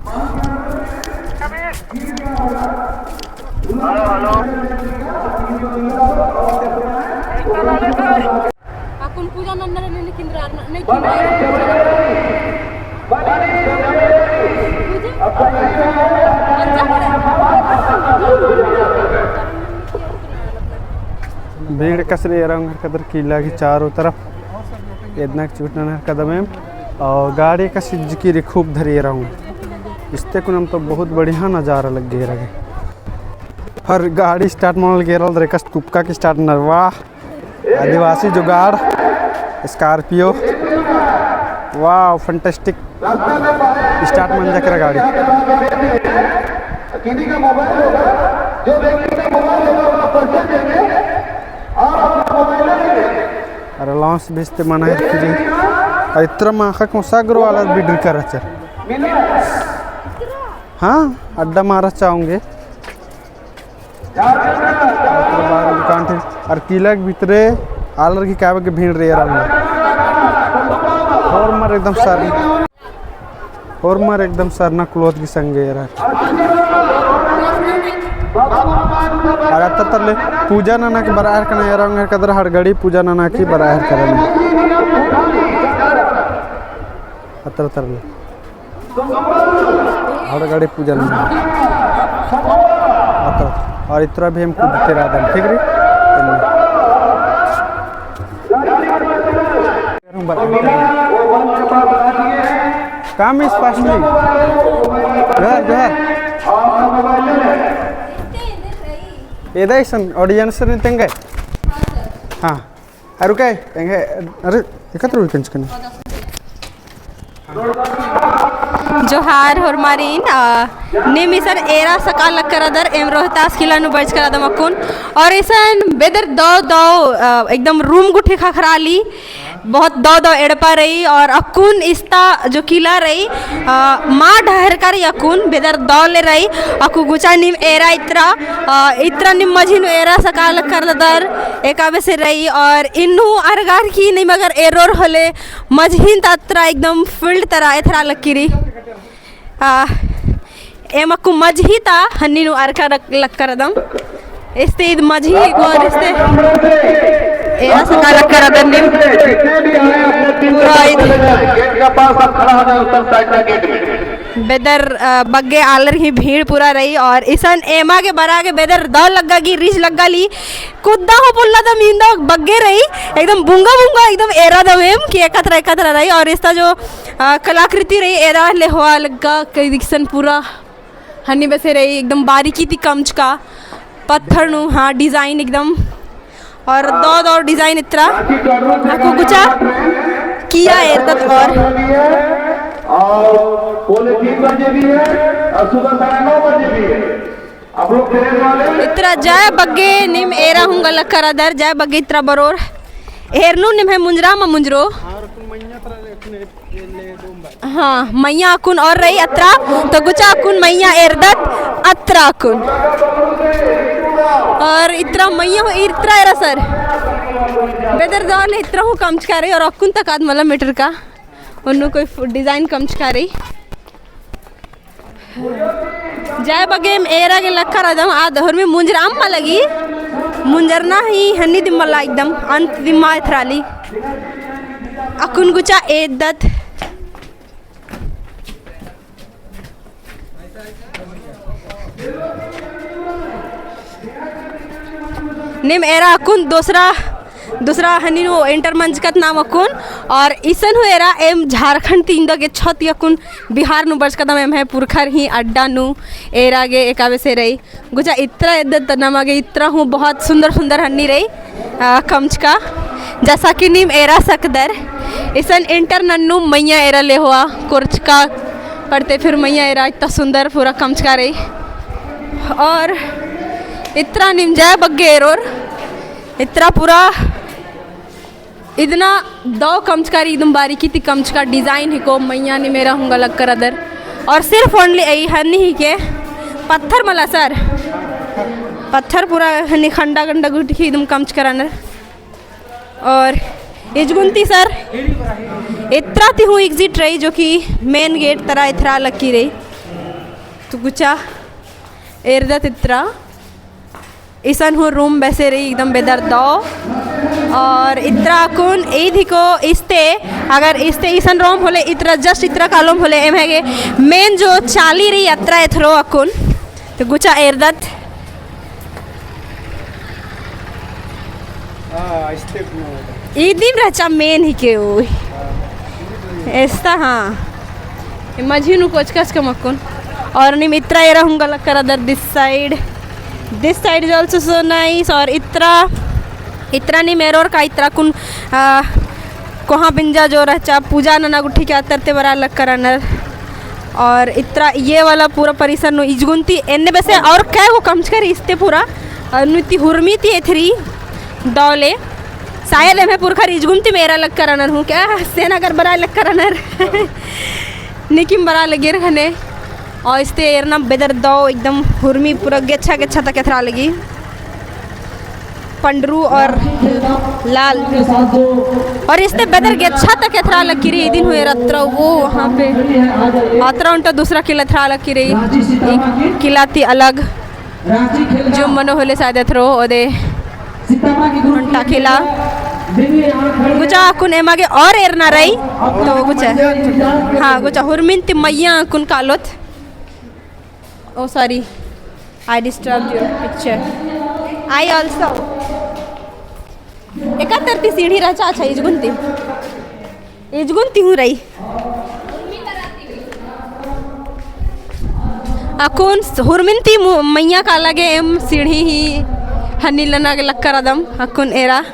हेलो, हेलो। अक्कुन पूजा नन्नर ने किंद्रा, ने किंद्रा। पूजा? अच्छा, पूजा। भीड़ कस रई एरा ओंगरकदर किला की चारों तरफ। एदना के चुटना नर कदम एम। और गाड़ी का सिज्जकी रे खूब धरी एरा ओंगरकदर। इस्ते कुनम तो बहुत बढ़िया नजारा लग्गी एरा गे। और गाड़ी start मल गेरल दरे कस तुक्का की start नर, वाह। आदिवासी जुगाड़, Scorpio। Wow, fantastic। Start मंजा केरा गाड़ी। किसी का मोबाइल होगा, जो व्यक्ति का मोबाइल होगा, उसका परिचय देंगे और अपना मोबाइल लेंगे। अरे launch भेजते मना है कि जी। अरे इत्रा माखा कौन सा ग्रो वाला बिडर कर रहा है? हाँ, अड्डा मारा चाहूँगे। अउर बाहर दुकान थे, अउर किला के भीतरे आलर की काबे के भीड़ रई एरा ओंगरकदर। होरमर एकदम सरना, होरमर एकदम सरना cloth की संगे एरा। अउर अत्ता तरले पूजा नना की बरआ केरना एरा ओंगरकदर, हर गड़ी पूजा नना की बरआ केरना। अत्ता तरले हर गड़ी पूजा नना। अत्ता, अउर इत्रा भी हम खुद तेरा दम, ठीक रई? Come is fastly। जोहार, जोहार। एदा इसन audience ने तेंगे। हाँ। अरु काय, एंगे, अरे, एकत्र हुई कंच कने। जोहार होरमारिन, अ, नीम इसन एरा सका लक्करदर, एम रोहतास किला नू बरचका रअदम अक्कुन। और इसन बेदर दव दव, अ, एकदम room गुट्ठी ख़क्खराली, बहुत दव दव एड़पा रई। और अक्कुन इस्ता जो किला रई, अ, मा ढहरका रई अक्कुन, बेदर दव ले रई। अक्कु गुचा नीम एरा इत्रा, अ, इत्रा नीम मझी नू एरा सका लक्करदर, एका बेसे रई। और इन्नु अरगार की नीम अगर एरोर होले मझी ता अत्रा एकदम field तरा एथरा लक्की रई। आ, एम अक्कु मझी ता हन्नी नू अरका लक्करदम। इस्ते इद मझी को इस्ते एरा सका लक्करदर नीम। पूरा इद बेदर, अ, बग्गे आलर ही भीड़ पूरा रई और इसन एमा गे बरआ गे बेदर दव लग्गा गी रिझ लग्गा ली। कुद्दा हूँ पोल्ला दम इन्दा बग्गे रई, एकदम बुंगा बुंगा एकदम एरा दम एम कि एकतरा एकतरा रई। और इस्ता जो, अ, कलाकृति रई एरा ले होआ लग्गा कई दिक्सन पूरा हन्नी बेसे रई एकदम बारीकी ती कमचका पत्थर नू, हाँ, design एकदम। और दव दव design इत्रा। अक्कु गुचा किया एरदत और। और पोले तीन बजे भी है और सुबह साढ़े नौ बजे भी है। आप लोग प्रेस वाले इत्रा जय बग्गे नीम एरा हूँ गा लक्करदर, जय बग्गे इत्रा बरोर। एरनु निम्है मुंजरा मा मुंजरो। हाँ, मइय्याँ अक्कुन और रई अत्रा, तो गुचा अक्कुन मइय्याँ एरदत अत्रा अक्कुन। और इत्रा मइय्याँ हूँ इत्रा एरा सर। बेदर दव ले इत्रा हूँ कमचका रई और अक्कुन तक आद मला meter का। उन्नु कोई फु-, design कमचका रई। जय बग्गे एम एरा गे लक्करदम आद होरमी मुंजरा अम्मा लगी। मुंजरना ही हन्नी दिम मला एकदम अंत दिम मा एथराली। अक्कुन गुचा एरदत। नीम एरा अक्कुन दूसरा, दूसरा हन्नी नू enter मंजकत नाम अक्कुन। और इसन हूँ एरा एम झारखंड ती इन्दा गे छत अक्कुन बिहार नू बरचकदम एम्है पुरखर ही अड्डा नू एरा गे एका बेसे रई। गुचा इत्रा एद्दत नमा गे इत्रा हूँ बहुत सुंदर सुंदर हन्नी रई, आ, कमचका। जैसा कि नीम एरा सकदर, इसन enter नन्नू मइय्याँ एरा ले होआ, कोरचका पड़ते फिर मइय्याँ एरा इत्ता सुंदर पूरा कमचका रई। और इत्रा नीम जय बग्गे एरोर, इत्रा पूरा इदना दव कमचका रई, एकदम बारीकी ती कमचका design हिको, मइय्याँ नीम एरा हूँ गा लक्करदर। और सिर्फ only एई हन्नी हिके, पत्थर मला सर, पत्थर पूरा हन्नी खंडा गंडा गुट्ठी एकदम कमचका रअनर। और इजगुन ती सर, इत्रा ती हूँ exit रई, जो कि main gate तरा एथरा लक्की रई। तो गुचा एरदत इतरा। इसन हूँ room बेसे रई एकदम बेदर दौ। और इतरा अक्कुन ईद हिको इस्ते, अगर इस्ते इसन room होले इतरा, just इतरा कालोम होले, एम्है गे main जो चाली रई अतरा एथरो अक्कुन। तो गुचा एरदत। हाँ, step में होता। ईदिम रहचा main हिके ओई। हाँ। एस्ता, हाँ। मझी नू कोचकस कम अक्कुन। और नीम इतरा एरा हूँ गा लक्कर अदर this side। This side is also so nice। और इतरा, इतरा नीम एरोर का इतरा अक्कुन, आ, कोहाँ बिंजा जो रहचा पूजा नना गुट्ठी के अतरते बरआ लक्कर अनर। और इतरा ये वाला पूरा परिसर नू इजगुन ती एन्ने बेसे और कै गो कमचकर इस्ते पूरा, और नू ती हुरमी ती एथरी दौले। शायद एम्है पुरखर इजगुन ती मेरा लक्कर अनर हूँ क्या? सेना कर बरआ लक्कर अनर। निकिम बरआ लगे रहने। और इस्ते एरना बेदर दौ एकदम हुरमी पूरा गेच्छा गेच्छा तक एथरा लगी। पंडरू और लाल। और इस्ते बेदर गेच्छा तक एथरा लगी रई, इदिन हूँ एरा अतरा वो वहाँ पे। अतरा ओन्टा दूसरा किला एथरा लगी रई। एक किला ती अलग। जो मनो होले शायद एथरो ओदे ओन्टा किला। गुचा अक्कुन एमा गे और एरना रई। तो गुचा। हाँ, गुचा हुरमिन ती मइय्याँ अक्कुन कालोत। Oh, sorry. I disturbed your picture. I also. एका तरती सीढ़ी रहचा, अच्छा, इजगुन ती। इजगुन ती हूँ रई। अक्कुन हुरमिन ती मु-, मइय्याँ काला गे एम सीढ़ी ही हन्नी लना गे लक्कर अदम, अक्कुन एरा।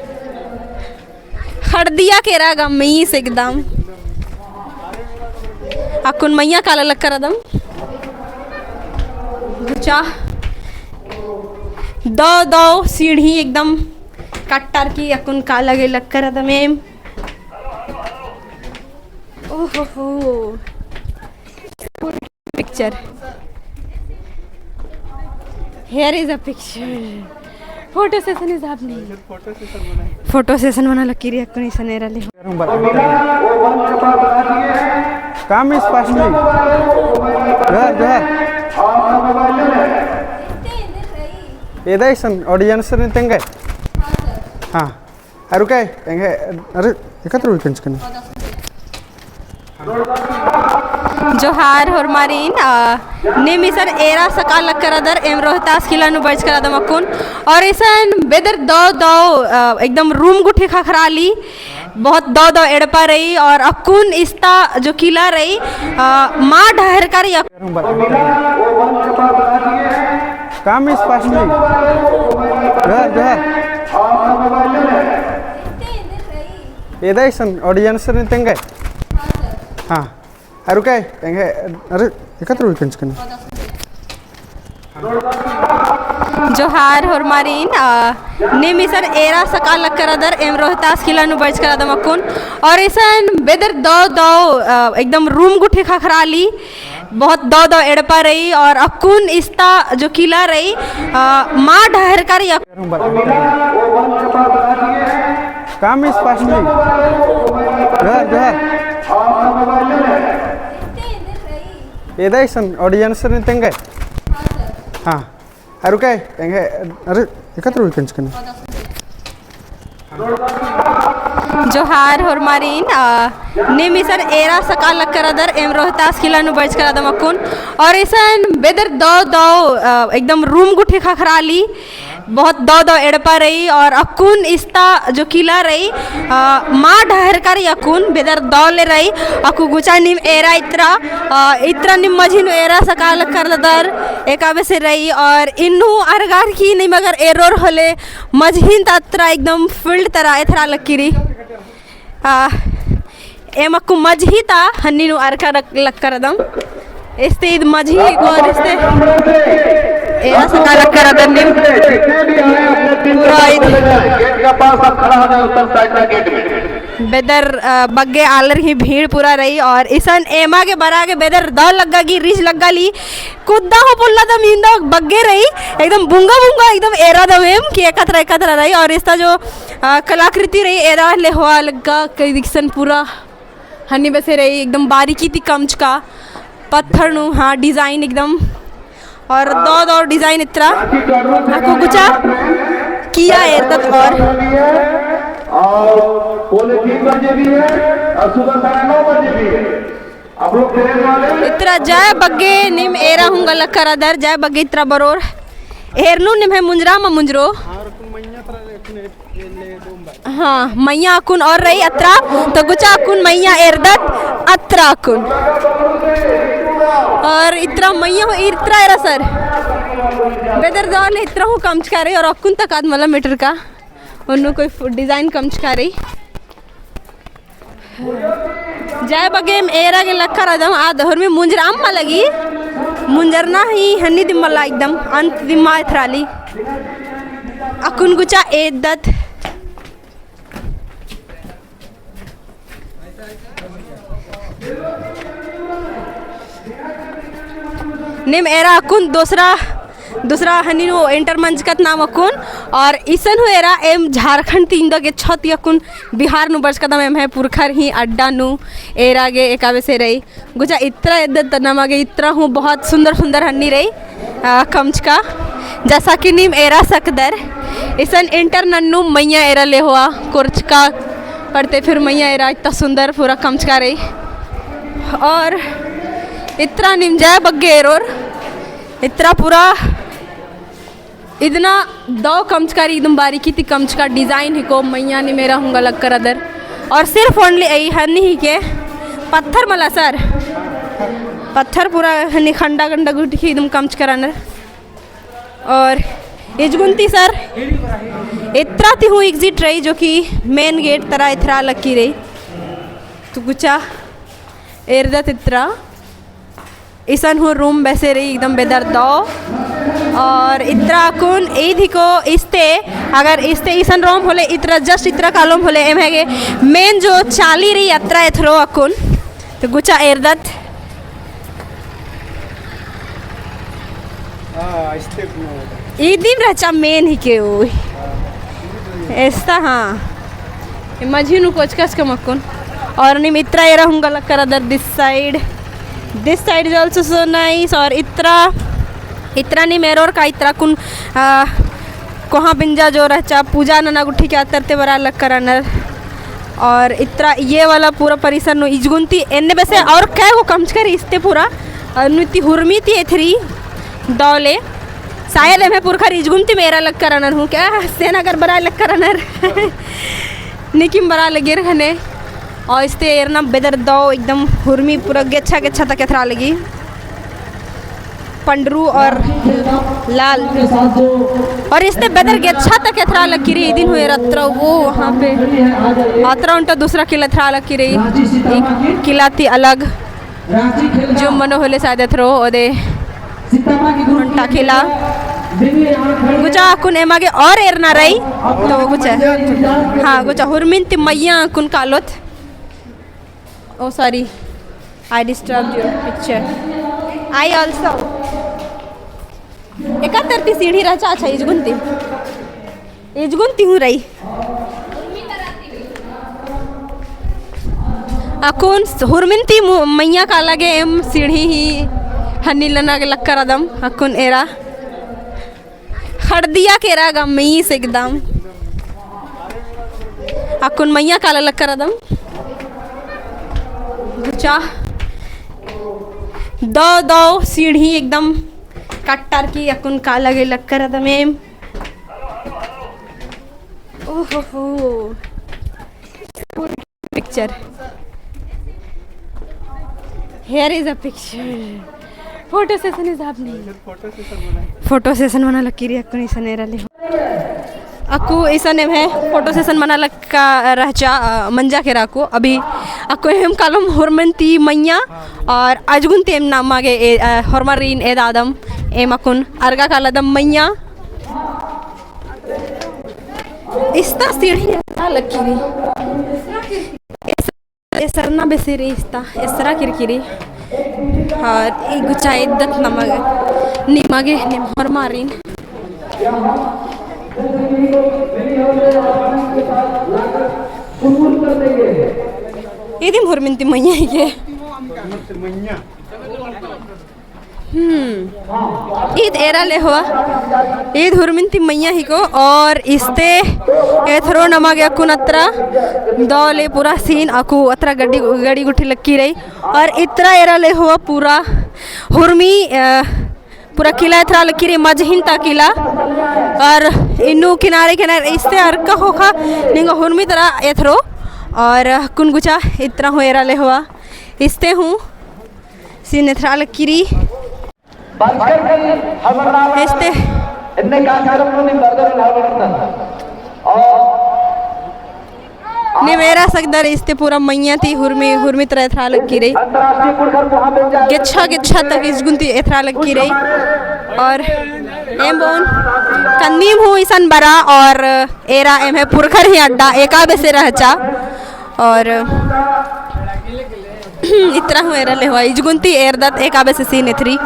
हरदिया केरा गम्मीस एकदम। अक्कुन मइय्याँ काला लक्कर अदम। गुचा। दौ दौ सीढ़ी एकदम कट्टर की अक्कुन काला गे लक्कर अदम एम। ओहो हो। Picture. Here is a picture. Photo session is happening. Photo session मना लगी रई अक्कुन इसन एरा ले। Come is fastly. जोहार, जोहार। एदा इसन audience रे तेंगे। हाँ। अरु काय, एंगे, अरे, एकत्र हुई कंच कने। जोहार होरमारिन, अ, नीम इसन एरा सका लक्कर अदर, एम रोहतास किला नू बरचकर अदम अक्कुन। और इसन बेदर दौ दौ, अ, एकदम room गुट्ठी ख़क्खराली, बहुत दौ दौ एड़पा रई, और अक्कुन इस्ता जो किला रई, अ, मा ढहरका रई, Come is fastly. जोहार, जोहार। एदा इसन audience रे तेंगे। हाँ। अरु काय, एंगे, अरे, एकत्र हुई कंच कने। जोहार होरमारिन, अ, नीम इसन एरा सका लक्कर अदर, एम रोहतास किला नू बरचकर अदम अक्कुन। और इसन बेदर दौ दौ, अ, एकदम room गुट्ठी ख़क्खराली, बहुत दौ दौ एड़पा रई, और अक्कुन इस्ता जो किला रई, अ, मा ढहरका रई। Come is fastly. जोहार, जोहार। एदा इसन audience रे तेंगे। हाँ। अरु काय, एंगे, अरे, एकत्र हुई कंच कने। जोहार होरमारिन, अ, नीम इसन एरा सका लक्कर अदर, एम रोहतास किला नू बरचकर अदम अक्कुन। और इसन बेदर दौ दौ, अ, एकदम room गुट्ठी ख़क्खराली, बहुत दौ दौ एड़पा रई, और अक्कुन इस्ता जो किला रई, अ, मा ढहरका रई अक्कुन, बेदर दौ ले रई, अक्कु गुचा नीम एरा इतरा, अ, इतरा नीम मझी नू एरा सका लक्कर अदर, एका बेसे रई, और इन्नु अरगर की नीम अगर एरोर होले, मझिन ता अतरा एकदम field तरा एथरा लक्की रई। आ, एम अक्कु मझी ता हन्नी नू अरका लक्कर अदम। एस्ते ईद मझी को एस्ते एरा सका लक्कर अदम नीम। पूरा ईद बेदर, अ, बग्गे आलर ही भीड़ पूरा रई और इसन एमा गे बरा गे बेदर दौ लग्गा गी रिझ लग्गा ली। कुद्दा हो पोल्ला दम इन्दा बग्गे रई, एकदम बुंगा बुंगा एकदम एरा दम एम कि एकतरा एकतरा रई। और इस्ता जो, अ, कलाकृति रई एरा ले होआ लग्गा कई दिक्सन पूरा हन्नी बेसे रई एकदम बारीकी ती कमचका पत्थर नू, हाँ, design एकदम। और दौ दौ design इतरा। अक्कु गुचा किया एरदत और। और पौने तीन बजे भी है और सुबह साढ़े नौ बजे भी है। आप लोग train वाले इतरा जय बग्गे नीम एरा हूँ गलत करा दर, जय बग्गे इतरा बरोर। एरनू निम्है मुंजरा मा मुंजरो। हाँ, मइय्याँ अक्कुन और रई अत्रा, तो गुचा अक्कुन मइय्याँ एरदत अत्रा अक्कुन। और इतरा मइय्याँ हो, इतरा एरा सर। बेदर दौ ले इतरा हूँ कमचका रई और अक्कुन तक आद मला meter का। उन्नु कोई फु-, design कमचका रई। जय बग्गे एम एरा गे लक्कर अदम, आद होरमी मुंजरा अम्मा लगी, मुंजरना ही हन्नी दिम मला एकदम, अंत दिम मा एथराली। अक्कुन गुचा एद्दत। नीम एरा अक्कुन दूसरा, दूसरा हन्नी नू enter मंजकत नाम अक्कुन, और इसन हूँ एरा एम झारखंड ती इंदा गे छत अक्कुन बिहार नू बरचकदम एम्है पुरखर ही अड्डा नू एरा गे एका बेसे रई। गुचा इतरा एद्दत नमा गे इतरा हूँ बहुत सुंदर सुंदर हन्नी रई, आ, कमचका। जैसा कि नीम एरा सकदर, इसन enter नन्नू मइय्याँ एरा ले होआ, कोरचका पड़ते फिर मइय्याँ एरा इतना सुंदर पूरा कमचका रई। और इतरा नीम जय बग्गे एरोर, इतरा पूरा इदना दौ कमचका रई, एकदम बारीकी ती कमचका design हिको, मइय्याँ नीम एरा हूँ गलत करा दर। और सिर्फ only ई हन्नी हिके, पत्थर मला सर, पत्थर पूरा हन्नी खंडा गंडा गुट्ठी एकदम कमचका रअनर। और इजगुन ती सर, इतरा ती हूँ exit रई, जो कि main gate तरा एथरा लक्की रई। तो गुचा एरदत इतरा। इसन हूँ room बेसे रई एकदम बेदर दौ। और इतरा अक्कुन ईद हिको इस्ते, अगर इस्ते इसन room होले इतरा, just इतरा कालोम होले एम्है गे main जो चाली रई अतरा एथरो अक्कुन। तो गुचा एरदत। हाँ, step में होता है। ईदिम रहचा main हिके ओई। एस्ता, हाँ। ए मझी नू कोचकस कम अक्कुन। और नीम इतरा एरा हूँ गलत करा दर this side। This side is also so nice। और इतरा, इतरा नीम एरोर का इतरा कुन, आ, कोहाँ बिंजा जो रहचा, पूजा नना गुट्ठी के अतरते बरआ लक्कर रअनर। और इतरा ये वाला पूरा परिसर नू इजगुन ती एन्ने बेसे और कै गो कमचका रई इस्ते पूरा। और नु ती हुरमी ती एथरी दौ ले। शायद एम्है पुरखर इजगुन ती एरा लक्कर रअनर हूँ का, सेना अगर बरआ लक्कर रअनर। निकिम बरआ लगियर ख़ने। और इस्ते एरना बेदर दौ एकदम हुरमी पूरा गेच्छा गेच्छा तक एथरा लगी। पंडरू और लाल। और इस्ते बेदर गेच्छा तक एथरा लगी रई, इदिन हूँ एरा अतरा वो वहाँ पे। अतरा ओन्टा दूसरा किला एथरा लगी रई। एक किला ती अलग। जो मनो होले शायद एथरो ओदे ओन्टा किला। गुचा अक्कुन एमा गे और एरना रई। तो गुचा। हाँ, गुचा हुरमिन ती मइय्याँ अक्कुन कालोत। Oh, sorry. I disturbed your picture. I also. एका तरती सीढ़ी रहचा, अच्छा, इजगुन ती। इजगुन ती हूँ रई। अक्कुन हुरमिन ती मु-, मइय्याँ काला गे एम सीढ़ी ही हन्नी नना गे लक्कर रअदम, अक्कुन एरा। खड़दिया केरा गम्मीस एकदम। अक्कुन मइय्याँ काला लक्कर रअदम। गुचा। दौ, दौ सीढ़ी एकदम कट्टर की अक्कुन काला गे लक्कर रअदम एम। ओहो हो। Picture. Here is a picture. Photo session is happening. Photo session मना लगी रई अक्कुन इसन एरा ले। अक्कु इसन एम्है photo session मना लक्का रहचा, अ, मंजा केरा अक्कु। अभी अक्कु एम कालोम होरमन ती मइय्याँ और अजगुन ती एम नमा गे ए, अ, होरमारिन एदादम एम अक्कुन अरगा कालदम मइय्याँ। इस्ता सीढ़ी एथरा लगी रई। एस-, एसरना बेसे रई इस्ता, एसरा किरकिरी। और ई गुचा एद्दत नमा गे, निमा गे, निम्है होरमारिन। इदिम होरमन ती मइय्याँ हिके। हम्म, ईद एरा लेहवा, ईद हुरमिन ती मइय्याँ हिको, और इस्ते एथरो नमा गे अक्कुन अत्रा दव ले पूरा scene अक्कु अत्रा गड़ी, गड़ी गुट्ठी लक्की रई, और इत्रा एरा लेहवा पूरा हुरमी, अ, पूरा किला एथरा लक्की रई, मझहिन ता किला, और इन्नु किनारे किनारे इस्ते अरका ख़ोख़ा निंगा हुरमी तरा एथरो, और अक्कुन गुचा इत्रा हूँ एरा लेहवा, इस्ते हूँ scene एथरा लक्की रई। इस्ते नीम एरा सकदर इस्ते पूरा मइय्याँ ती हुरमी, हुरमी तरा एथरा लक्की रई। गेच्छा, गेच्छा तक इजगुन ती एथरा लक्की रई। और एम बओन का नीम हूँ इसन बरा और एरा एम्है पुरखर ही अड्डा एका बेसे रहचा। और इत्रा हूँ एरा लेहवा, इजगुन ती एरदत एका बेसे scene एथरी।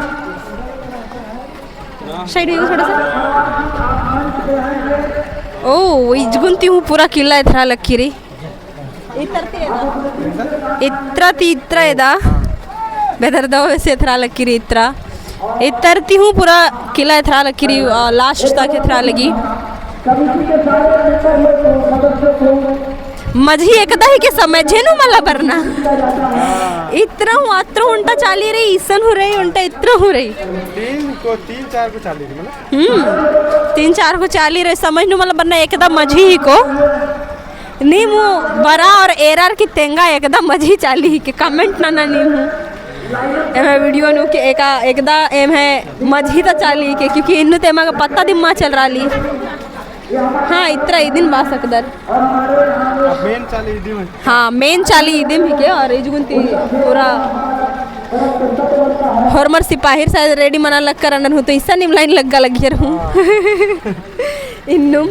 Side होइगो थोड़ा सा। ओ, इजगुन ती हूँ पूरा किला एथरा लक्की रई। इत्रा ती एदा। इत्रा ती इत्रा एदा। बेदर दव बेसे एथरा लक्की रई इत्रा। इत्रा ती हूँ पूरा किला एथरा लक्की रई, अ, last तक एथरा लगी। मझी एकदा हिके समझे नू मला बरना। इत्रा हूँ, अत्रा हूँ ओन्टा चाली रई, इसन हूँ रई, ओन्टा इत्रा हूँ रई। तीन को, तीन चार को चाली रई, मतलब? हम्म, तीन चार को चाली रई, समझ नू मला बरना, एकदा मझी हिको। नीम बरा और एरार की तेंगा एकदा मझी चाली हिके, comment नना नीम हूँ। एम्है video नू के एका, एकदा एम्है मझी ता चाली हिके, क्योंकि इन्नु ती एमा गा पत्ता दिम मा चल राली। हाँ, इत्रा इदिन बआ सकदर। अब main चाली इदिम है। हाँ, main चाली इदिम हिके और इजगुन ती पूरा होरमर सिपाहिर शायद ready मना लक्कर अनर हूँ, तो इसन नीम line लग्गा लगियर हूँ। इन्नुम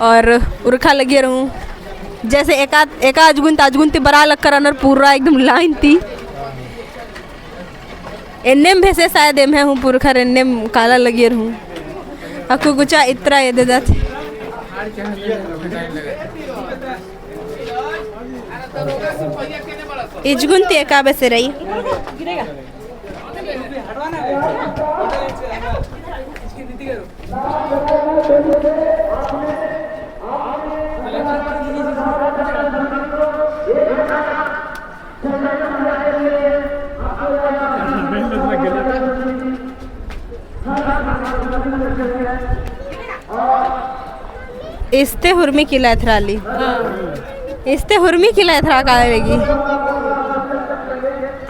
और उरखा लगियर हूँ। जैसे एका, एका अजगुन ती, अजगुन ती बरा लक्कर अनर पूरा एकदम line ती। एन्नेम भेसे शायद एम्है हूँ पुरखर एन्नेम काला लगियर हूँ। अक्कु गुचा इत्रा एदेदत। इजगुन ती एका बेसे रई। इस्ते हुरमी किला एथराली। हाँ। इस्ते हुरमी किला एथरा काले लगी।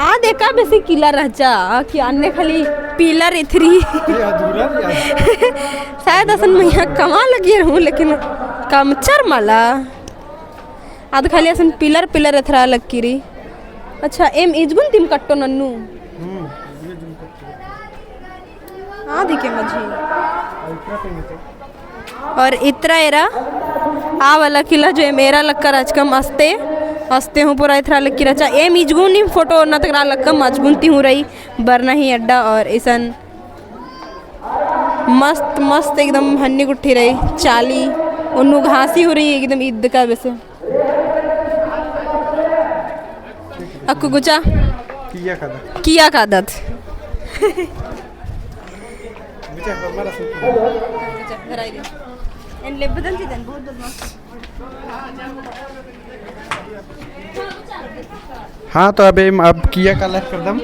आद एका बेसे किला रहचा, कि अन्ने खाली pillar एथरी। ये अधूरा भी है। शायद असन मइय्याँ कमआ लगियर हूँ, लेकिन कमचर मला। आद खाली असन pillar, pillar एथरा लक्की रई। अच्छा, एम इजगुन तिम कट्टो नन्नू। हम्म, इजगुन तिम कट्टो। हाँ, दिके मझी। और इतरा एरा, आ वाला किला जो एम एरा लक्कर अचकम अस्ते, अस्ते हूँ पूरा एथरा लक्की रहचा। एम इजगुन नीम photo नतकरा लक्कम अजगुन ती हूँ रई, बरना ही अड्डा और इसन मस्त, मस्त एकदम हन्नी गुट्ठी रई, चाली, ओन्नू घासी हूँ रई एकदम इद्दका बेसे। अक्कु गुचा? किया कादत। किया कादत। गुचा, हमारा सुन। गुचा, धराई दे। एन ले बदल दी देन, बहुत बदमाश। हाँ, तो अब एम, अब किया काला करदम।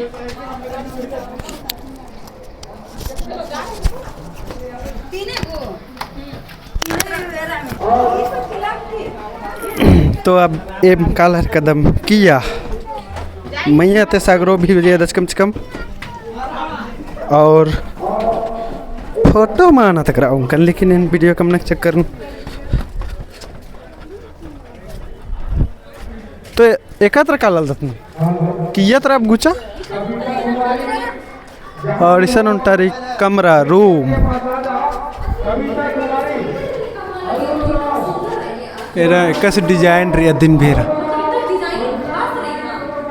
तो अब एम काला करदम किया। मइय्याँ ती सगरो भी बजे दस कम से कम। और photo मल नतकरा उंकन, लेकिन एन video कमना चक्कर नू। तो एका तरा काला लगदत ना? किया तरा अब गुचा? और इसन ओन्टा रई कमरा, room। एरा एकासे design रई अदिन भेरा।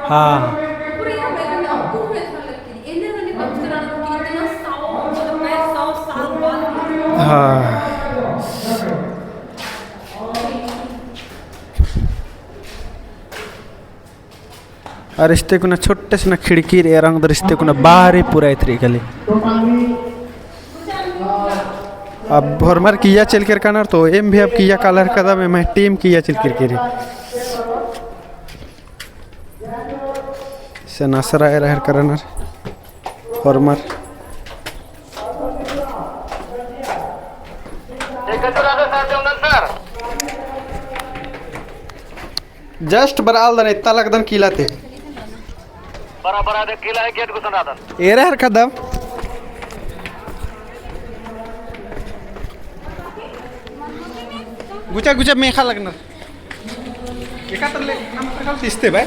हाँ। हाँ। अउर इस्ते कुना छोटे से ना खिड़की रई, एरा ओंगदर इस्ते कुना बाहरी पूरा एथरी कली। अब होरमर किइय्या चइल केरका रअनर, तो एम भी अब किइय्या काला हेरकदम, एम्है team किइय्या चइल केरकी रई। इसन असरा एरा हेरका रअनर होरमर। Just बरआ लगदन, इत्ता लगदन किला ती। बरा, बरा, देख, किला है, gate गुसन रअदन। एरा हेरकदम। गुचा, गुचा, मेखा लगनर। एका तरले, नम तरकल तिस्ते बाय।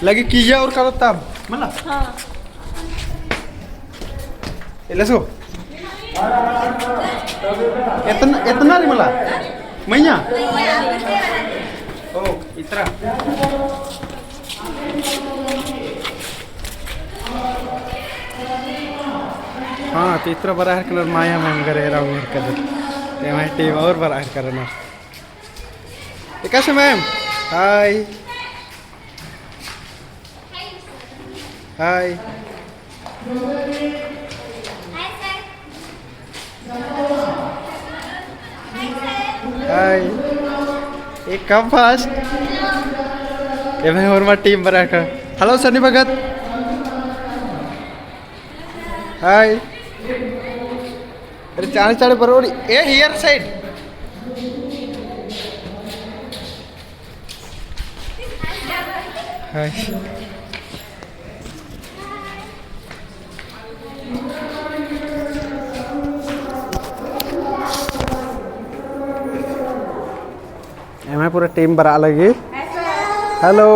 लगे किइय्या और करो तब, मला? हाँ। एले सो। इतना, इतना रई मला? मइय्याँ? ओ, इतरा। हाँ, तो इतरा बरआ हेरकनर माया ma'am गर एरा ओंगदर कदर। ते हमारी team और बरआ हेरका रअनर। एकासे ma'am, hi। Hi। Hi। ए, कम fast। ए भाई, होरमा team बरआ का। Hello, सन्नी भगत। Hi। अरे, चाड़े, चाड़े बरोड़ी। ए, here side। Hi। एम्है पूरा team बरआ लगी। Hello।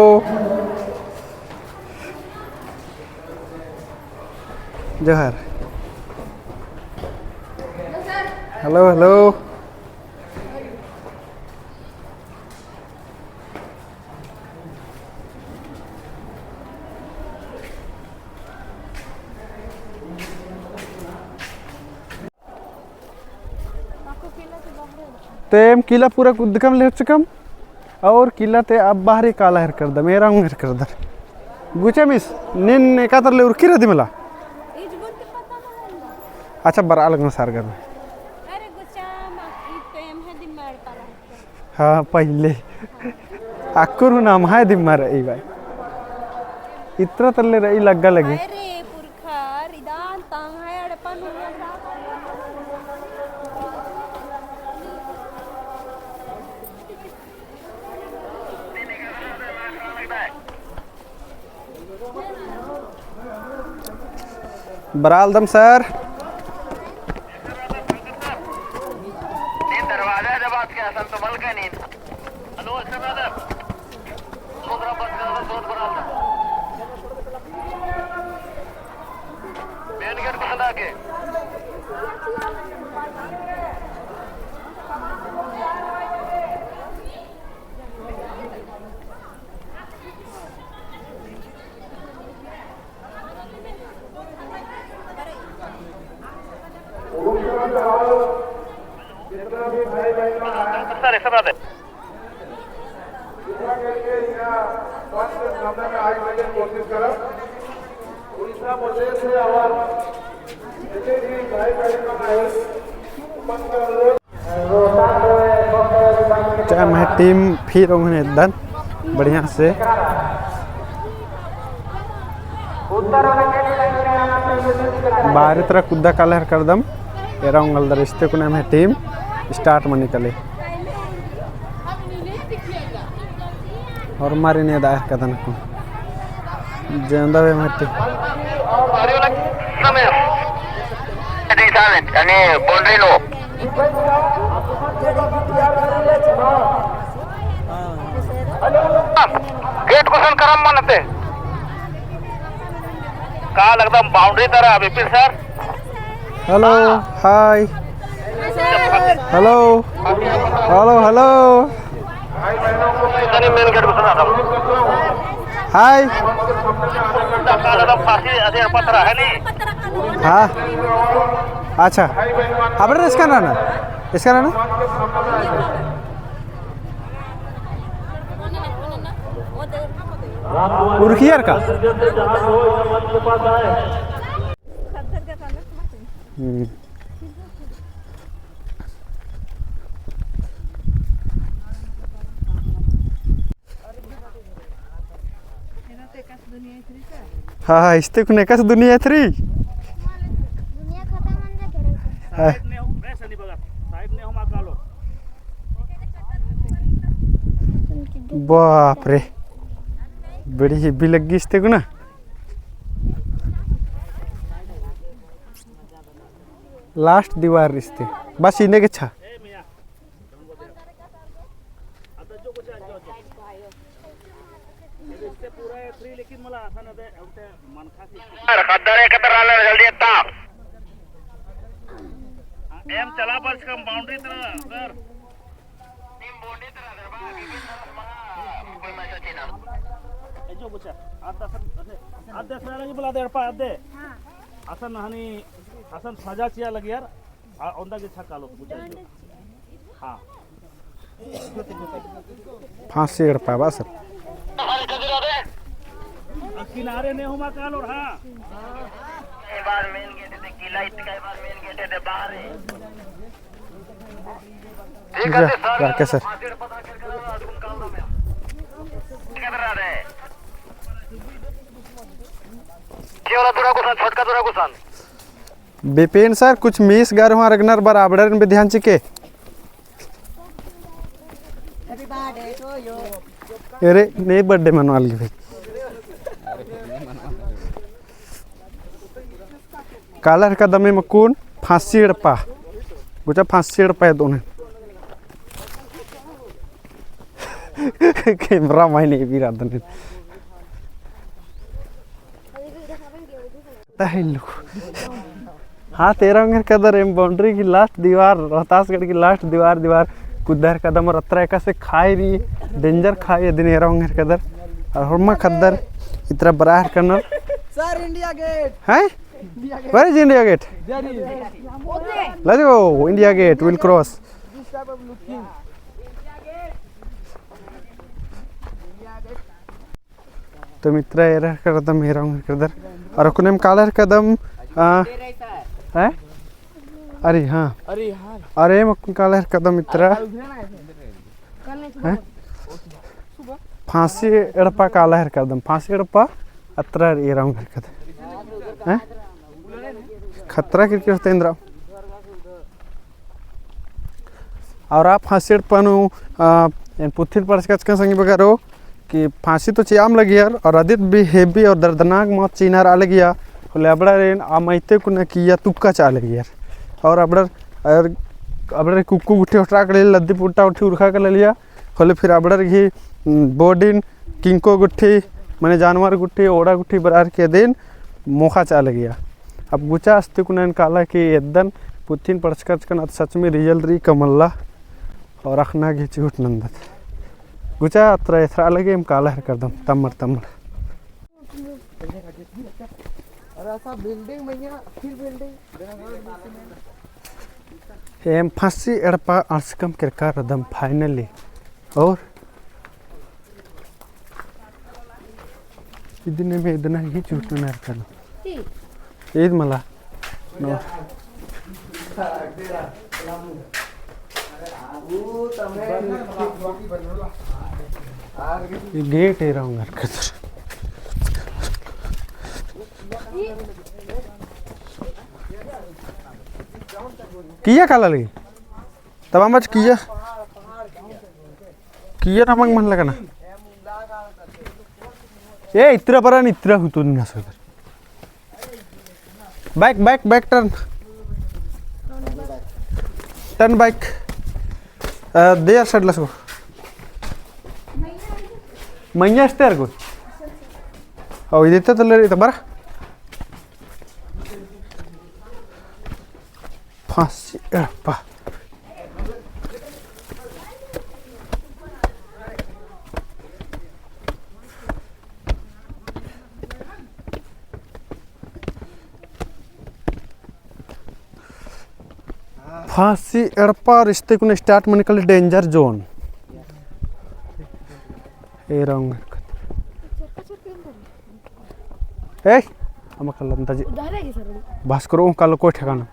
जोहार। Hello, hello। ते एम किला पूरा कुद्दकम ले होचकम, और किला ती अब बाहरी काला हेरकदम, एरा ओंग हेरकदर। गुचा मिस, नीन एका तरले उरखी रअदी मला? अच्छा, बरआ लगनर सरगर में। अरे गुचा, मा, ई तो एम्है दिम एड़पा रअदर। हाँ, पहिले। अक्कुन हूँ नम्है दिम रई बाय। इतरा तरले रई लग्गा लगी। अरे पुरखर, इदान तंग्है एड़पा नू। बरआ लगदम सर। नीन दरवाजा जब आज के असन तो मल के नीन। Hello, अच्छा brother। सोच रहा बस का सोच बरआ लगदम। Main gate को हटा के। सर, ऐसा बात है। चाहे हमारी team फिर ओंगन एदन बढ़िया से। बाहरी तरह कुद्दा काला हेरकदम, एरा ओंगदर इस्ते कुना हमारी team start मनी कले। और मारी ने दाह कदन को। जेंदा वे मट्टी। यानी boundary लो। Gate गुसन करम मनते। काला एकदम boundary तरह, विपिन sir। Hello, hi। Hello, hello, hello। Hi। हाँ, अच्छा। अब rest करना ना। इसका ना? उर्खियर का? हम्म। हाँ, हाँ, इस्ते कुन एकासे दुनिया एथरी। दुनिया खतम होने लगे। हाँ। बाप रे, बड़ी heavy लग्गी इस्ते कुना। Last दीवार इस्ते, बस इन्ने गे छा। खद्दर एकत्र आलर जल्दी एत्ता। एम चला बस कम boundary तरह सर। ए जो बच्चा, आद दस, आद दस वाला की बुला दे, एड़पा आद दे। हाँ। असन हनी, असन सजा चिआ लगी यार। आ, ओन्दा गे छा कालो, पूछा जो। हाँ। फांसी एड़पा बा सर। आ, किनारे ने हुमा कालो, हाँ। एक बार main gate दे किला, इतका एक बार main gate दे बाहर है। ठीक है, जा, सर। राकेश सर। फांसी एड़पा दा के कालो, तुम कालो में। ठीक है, सर, आ रहे हैं। ये वाला दूरा गुसन, छोटका दूरा गुसन। बिपिन सर, कुछ miss गा रओ हूँ अरगनर बर, अबड़ारिन भी ध्यान चिके। अरे, ने birthday मनवालगी भाई। कालर कदम एम अक्कुन फांसी एड़पा। गुचा फांसी एड़पा एदोन। Camera man ने भी रादन। ताहिलु। हाँ, तो एरा ओंगेर कदर एम boundary की last दीवार, रोहतासगढ़ की last दीवार, दीवार कुद्दर कदम और अत्रा एकासे खाई रई, danger खाई अदिन एरा ओंगेर कदर। और होरमा खद्दर इतरा बरार कनर। Sir, India Gate। हैं? India Gate। Where is India Gate? There is। Let's go, India Gate, we'll cross। This type of looking। तो मित्रा एरा करदम, एरा ओंगेर करदर। और अक्कुन एम कालर कदम, आ, हैं? अरे हाँ। अरे हाँ। अरे एम अक्कुन कालर कदम मित्रा। हैं? फांसी एड़पा कालर कदम, फांसी एड़पा अत्रा एरा ओंगेर करदर। हैं? खतरा किरकिर तेंद्रा। और आ फांसी एड़पा नू, आ, एन पुथिन पढ़चका चिकन संगी बगरो कि फांसी तो चिआम लगियर और अदित भी heavy और दर्दनाक मौत चिअनर आ लगिया। होले अबड़ारिन आ मइय्याँ कुना किइय्या तुक्का चिआ लगियर। और अबड़ार, और अबड़ार कुक्कु गुट्ठी होटरा कले लद्दी पुट्टा गुट्ठी उरखा कले लिया। होले फिर अबड़ार गही, उम, body न किंको गुट्ठी, मने जानवर गुट्ठी, ओड़ा गुट्ठी बरार के दिन मोख़ा चिआ लगिया। अब गुचा अस्ती कुना एन काला कि एद्दन पुथिन पढ़चका चिकन अद सच में real रई का मल्ला और अख़ना गही चिहुट नन्दत। गुचा अत्रा एथरा लगे एम काला हेलरकदम, तम्मड़, तम्मड़। अरे ऐसा building भैया, फिर building। एम फांसी एड़पा अंड़सकम केरका रअदम finally। और इदिन में इदना ही चूटना नरकन। ईद मला। नो। ये gate है रहा हूँ घर के अंदर। किइय्या काला लगी? तब हम आज किइय्या, किइय्या नमक मन लगना। ए, इतरा बरा नहीं, इतरा हूँ तो नहीं ना सकता। Back, back, back turn। Turn back। अ, दे यार side लसो। मइय्याँ अस्ते यार कोई। ओ, इदे तो तले रे, तो बरा। फांसी एड़पा। फांसी एड़पा और इस्ते कुने start मनी कली danger zone। एरा उंगरकत। ए, अमा कल्ला अंदाजी। भस्करो कालो कोई ठिकाना।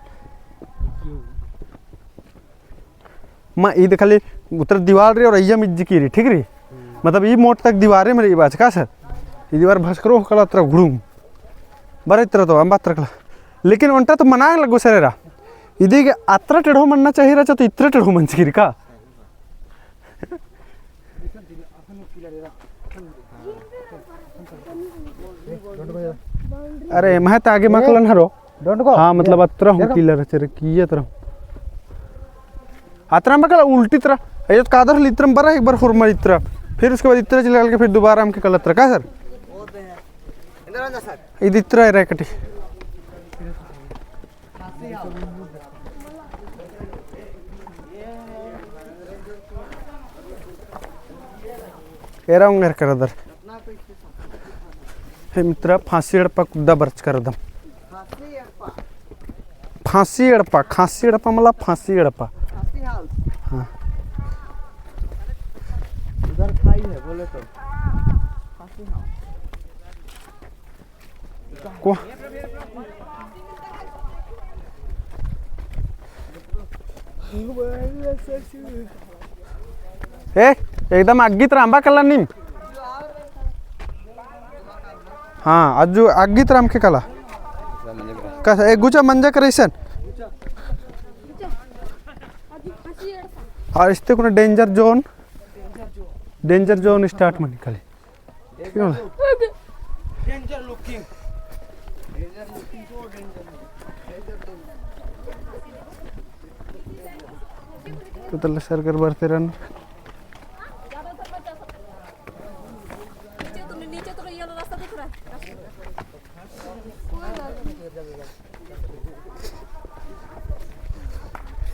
मा ईद खाली उतरा दीवार रई और अइय्या मिज्जकी रई, ठीक रई? मतलब ई मोट तक दीवारे में रई बाच का सर? ई दीवार भस्करो कालो अतरा घुड़ुम। बरा इतरा तो अम्बा अतरा कला। लेकिन ओन्टा तो मना लगो सर एरा। इदी गे अतरा टेढ़ो मन्ना चाहिए रहचा तो इतरा टेढ़ो मंजकी रई का? अरे, महे ता आगे मकलन हरो। Don't go। हाँ, मतलब, अतरा हूँ देखो। Killer चेर किया तरह। अतरा मकला उल्टी तरह। अयो तो कादर हल इतरा बरा एक बार होरमर इतरा। फिर उसके बाद इतरा चिल्ला के फिर दोबारा हमके कलत रहा। का सर? इधर आ जा सर। इद इतरा है रैकटी। एरा उंगरकर दर। हे मित्रा, फांसी एड़पा कुद्दा बरचकर दम। फांसी एड़पा, खांसी एड़पा मला फांसी एड़पा। हाँ। उधर खाई है, बोले तो। फांसी house। को ए, एकदम अग्गी तरा अम्बा कला नीम। हाँ, अज्जु अग्गी तरा अमके कला। कस, ए, गुचा मंजा करे इसन। और इस्ते कुने danger zone, danger zone start मनी कली। ठीक है। Danger looking। तो तले सर कर बरते रहन। नीचे तुमने, नीचे तो ये वाला रास्ता दिख रहा है।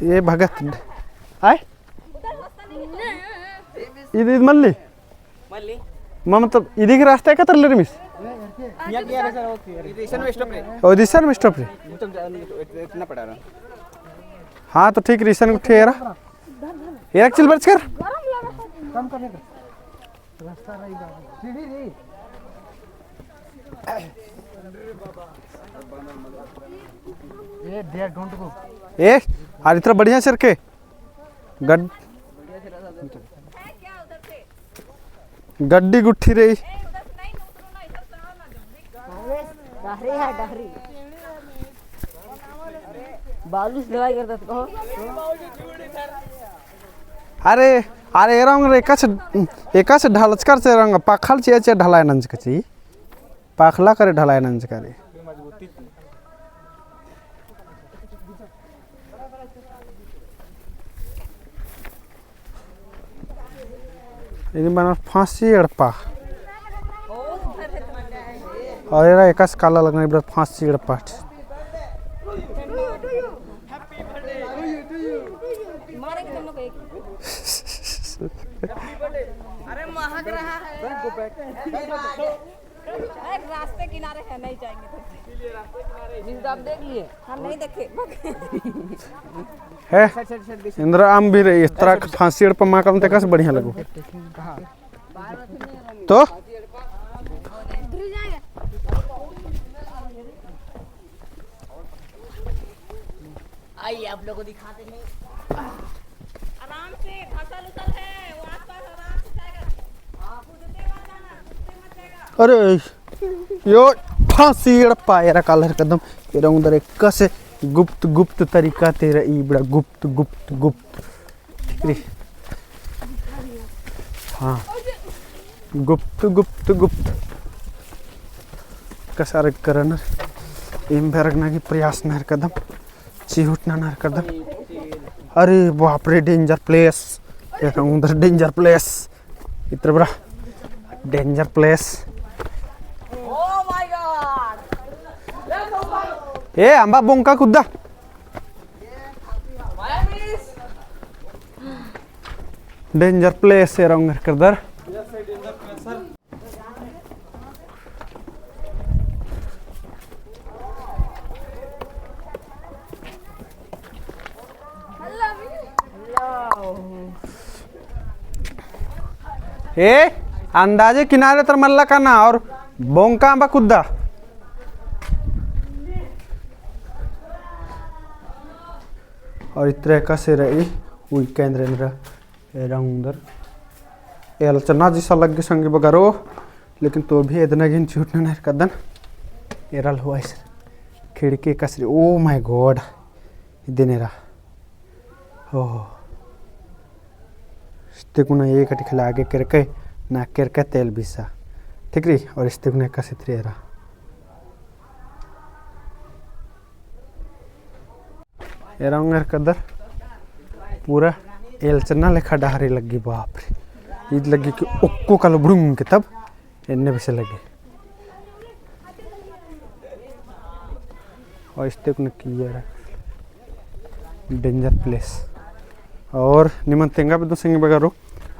ये भगत आय। इद, इद मल्ली। मल्ली। मा मतलब इदी के रास्ता का तरले रिमिस? इसन में stop रे। ओ, इसन में stop रे। इतना पड़ा रहा। हाँ, तो ठीक रे, इसन को ठेरा। एरा चिल बरच कर। ए, आर इतना बढ़िया सर के। गड-, गड्डी गुट्ठी रई। डहरी है, डहरी। बालू से ढलाई करता तो। अरे, अरे, एरा उंगरे एकासे, एकासे ढालचकर से एरा उंगरे पाखल चिया चिया ढलाई नंजका ची। पाखला करे ढलाई नंजका रे। इन्नी बना फांसी एड़पा। और एरा एकासे काला लगना इबड़ा फांसी एड़पा। अरे महक रहा है। अरे, रास्ते किनारे है, नहीं जाएंगे तो। मीन्स आप देख लिए? हम नहीं देखे। है? इंदिरा आम भी रई, इस तरह के फांसी एड़पा मा कम ते कस बढ़िया लगो। तो? आइए, आप लोगों को दिखाते हैं। आराम से, धसल उसल है, वो आसपास आराम से जाएगा। कूदते मत जाना, कूदते मत जाएगा। अरे, यो फांसी एड़पा एरा कालर कदम, एरा उंदर एकासे गुप्त, गुप्त तरीका ते रई इबड़ा गुप्त, गुप्त, गुप्त। ठीक रई। हाँ। गुप्त, गुप्त, गुप्त। कसारक करनर। एम भरगना की प्रयास नर कदम। चिहुट ननर कदम। अरे बाप रे, danger place। एरा उंदर danger place। इत्र बरा danger place। ए, अम्बा बोंका कुद्दा। Danger place एरा उंगरकर दर। ए, अंदाजे किनारे तर मल्ला काना और बोंका अम्बा कुद्दा। और इतरे का से रही, उई केंद्र एन्दरा, एरा उंदर। एल चना जिसा लग्गे संगी बगरो, लेकिन तो भी एदना गिन छूटना नहीं कदन। एरा लहुआ इस खिड़की कसरी, oh my God, इदिन एरा। ओहो। इस्ते कुना एक अटी खला आगे केरके, ना केरके तेल बीसा। ठीक रही, और इस्ते कुना एका सितरी एरा। एरा उंगर कदर पूरा एलचना लेखा डहरी लग्गी, बाप रे। ईद लग्गी कि ओक्को कालो बुड़ुंग के तब एन्ने बेसे लगे। और इस्ते कुना किया रहा। Danger place। और निमन तेंगा बेद्दोन संगी बगरो।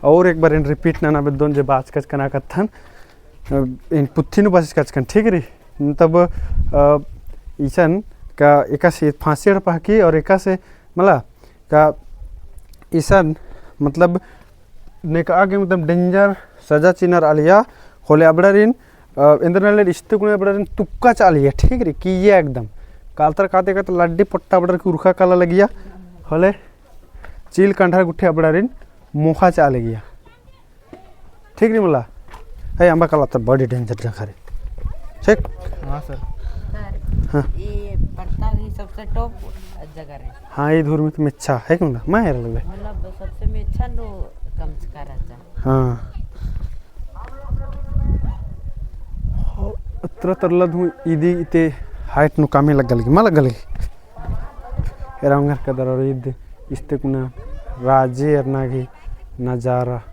और एक बार एन repeat नना बेद्दोन जे बाचकचकन आ कत्थन। अ, एन पुत्थी नू बाचकचकन, ठीक रही? तब, अ, इसन का एकासे फांसी एड़पा की और एकासे मला का इसन मतलब नेका आगे मतलब danger सजा चिअनर आलिया होले अबड़ारिन, अ, एन्देर नले इस्ते कुना अबड़ारिन तुक्का चिआ लगिया, ठीक रही, किया एकदम। कालतर काते काते लड्डी पट्टा अबड़ार की उरखा काला लगिया, होले चील कंडहर गुट्ठी अबड़ारिन मोखा चिआ लगिया। ठीक रही मला? है अम्बा काला तो बड़ी danger जगह रही। ठीक? हाँ सर। सर, हाँ। ये पड़ता भी सबसे top जगह रही। हाँ, ये धूर में तो मेच्छा है कि मला? मैं हेरा लगले। मतलब सबसे मेच्छा नो कम से कम रहता। हाँ। अतरा तरला धुन इदी इते height नु कामे लग्गा लगी, मा लग्गा लगी? एरा उंगर कदर और इद इस्ते कुना राजे एरना गे नजारा।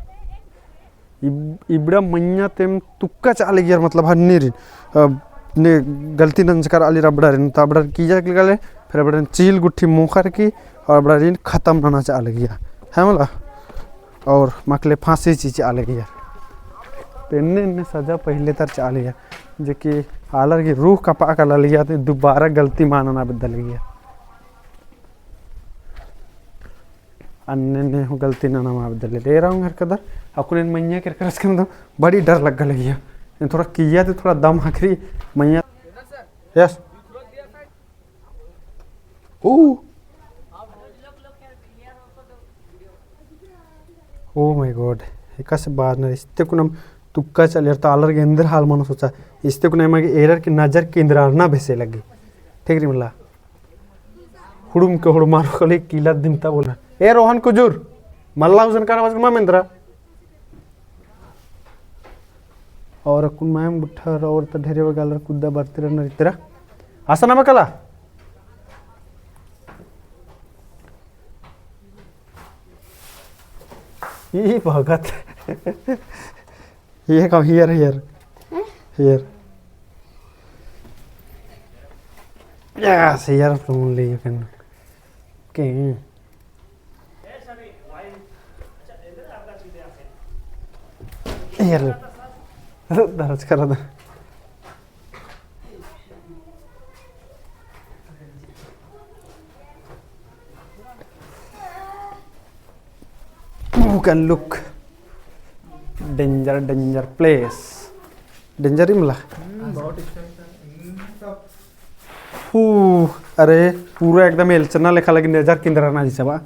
इब-, इबड़ा मइय्याँ तेम तुक्का चिआ लगियर, मतलब हन्नी रिन। अ, ने गलती नंजकर आली रबड़ा रिन, तो अबड़ा किया के गले, फिर अबड़ा चील गुट्ठी मोखर की, और अबड़ा रिन खतम नना चिआ लगियर। है मला? और मकले फांसी चिआ लगियर। तो एन्ने एन्ने सजा पहिले तर चिआ लगियर, जे कि आलर की रूह कपा काला लगियर, तो दुबारा गलती मा नना बेद्दा लगियर। अन्ने ने हूँ गलती नना मा बेद्दा लगियर। एरा उंगर कदर, अक्कुन एन मइय्याँ केरकर रहचकन तो बड़ी डर लग्गा लगिया। एन थोड़ा किया तो थोड़ा दम हखरी मइय्याँ। Yes। ओ। Oh my God। एकासे बाचनर इस्ते कुना तुक्का चिआ लगियर तो आलर गे एन्देर हाल मनो सोचा। इस्ते कुना एमा गे एरर की नजर केन्द्ररना बेसे लग्गी। ठीक रई मला। हुड़ुम के हुड़ुमारो कली किला दिमता बोला। ए रोहन कुजूर, मल्ला उजन काना बस मा मेंदरा। और अक्कुन मायम गुट्ठा और त ढेरे बगालर कुद्दा बरती रअनर इतरा। आसा नमा कला। ई भगत। Here come, here, here. Here. Yes, here only you can. Okay. Here. दरज करा दा। You can look. Danger, danger place. Danger ही मला। हम्म, बहुत अच्छा है। हम्म, सब। हू, अरे, पूरा एकदम एल्चना लेखा लगी नजर किंदरा ना जैसे बा।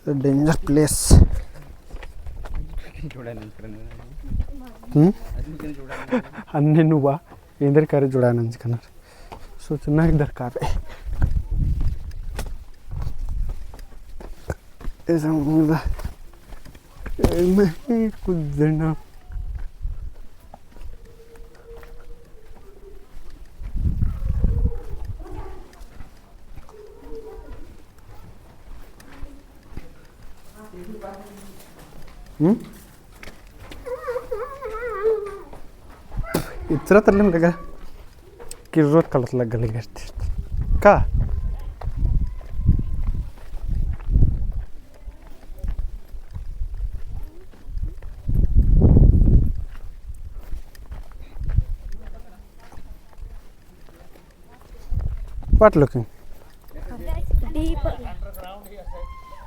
Danger place। हम्म? अन्ने नुबा, एन्देर करे जोड़ा नंजकनर। सोचना ही दरकार है। ऐसा मुद्दा। मैं कुछ देना। हम्म? इतरा तल्ले में लगा। किर्रोत कलत लग गले करते। का? What looking? Deep.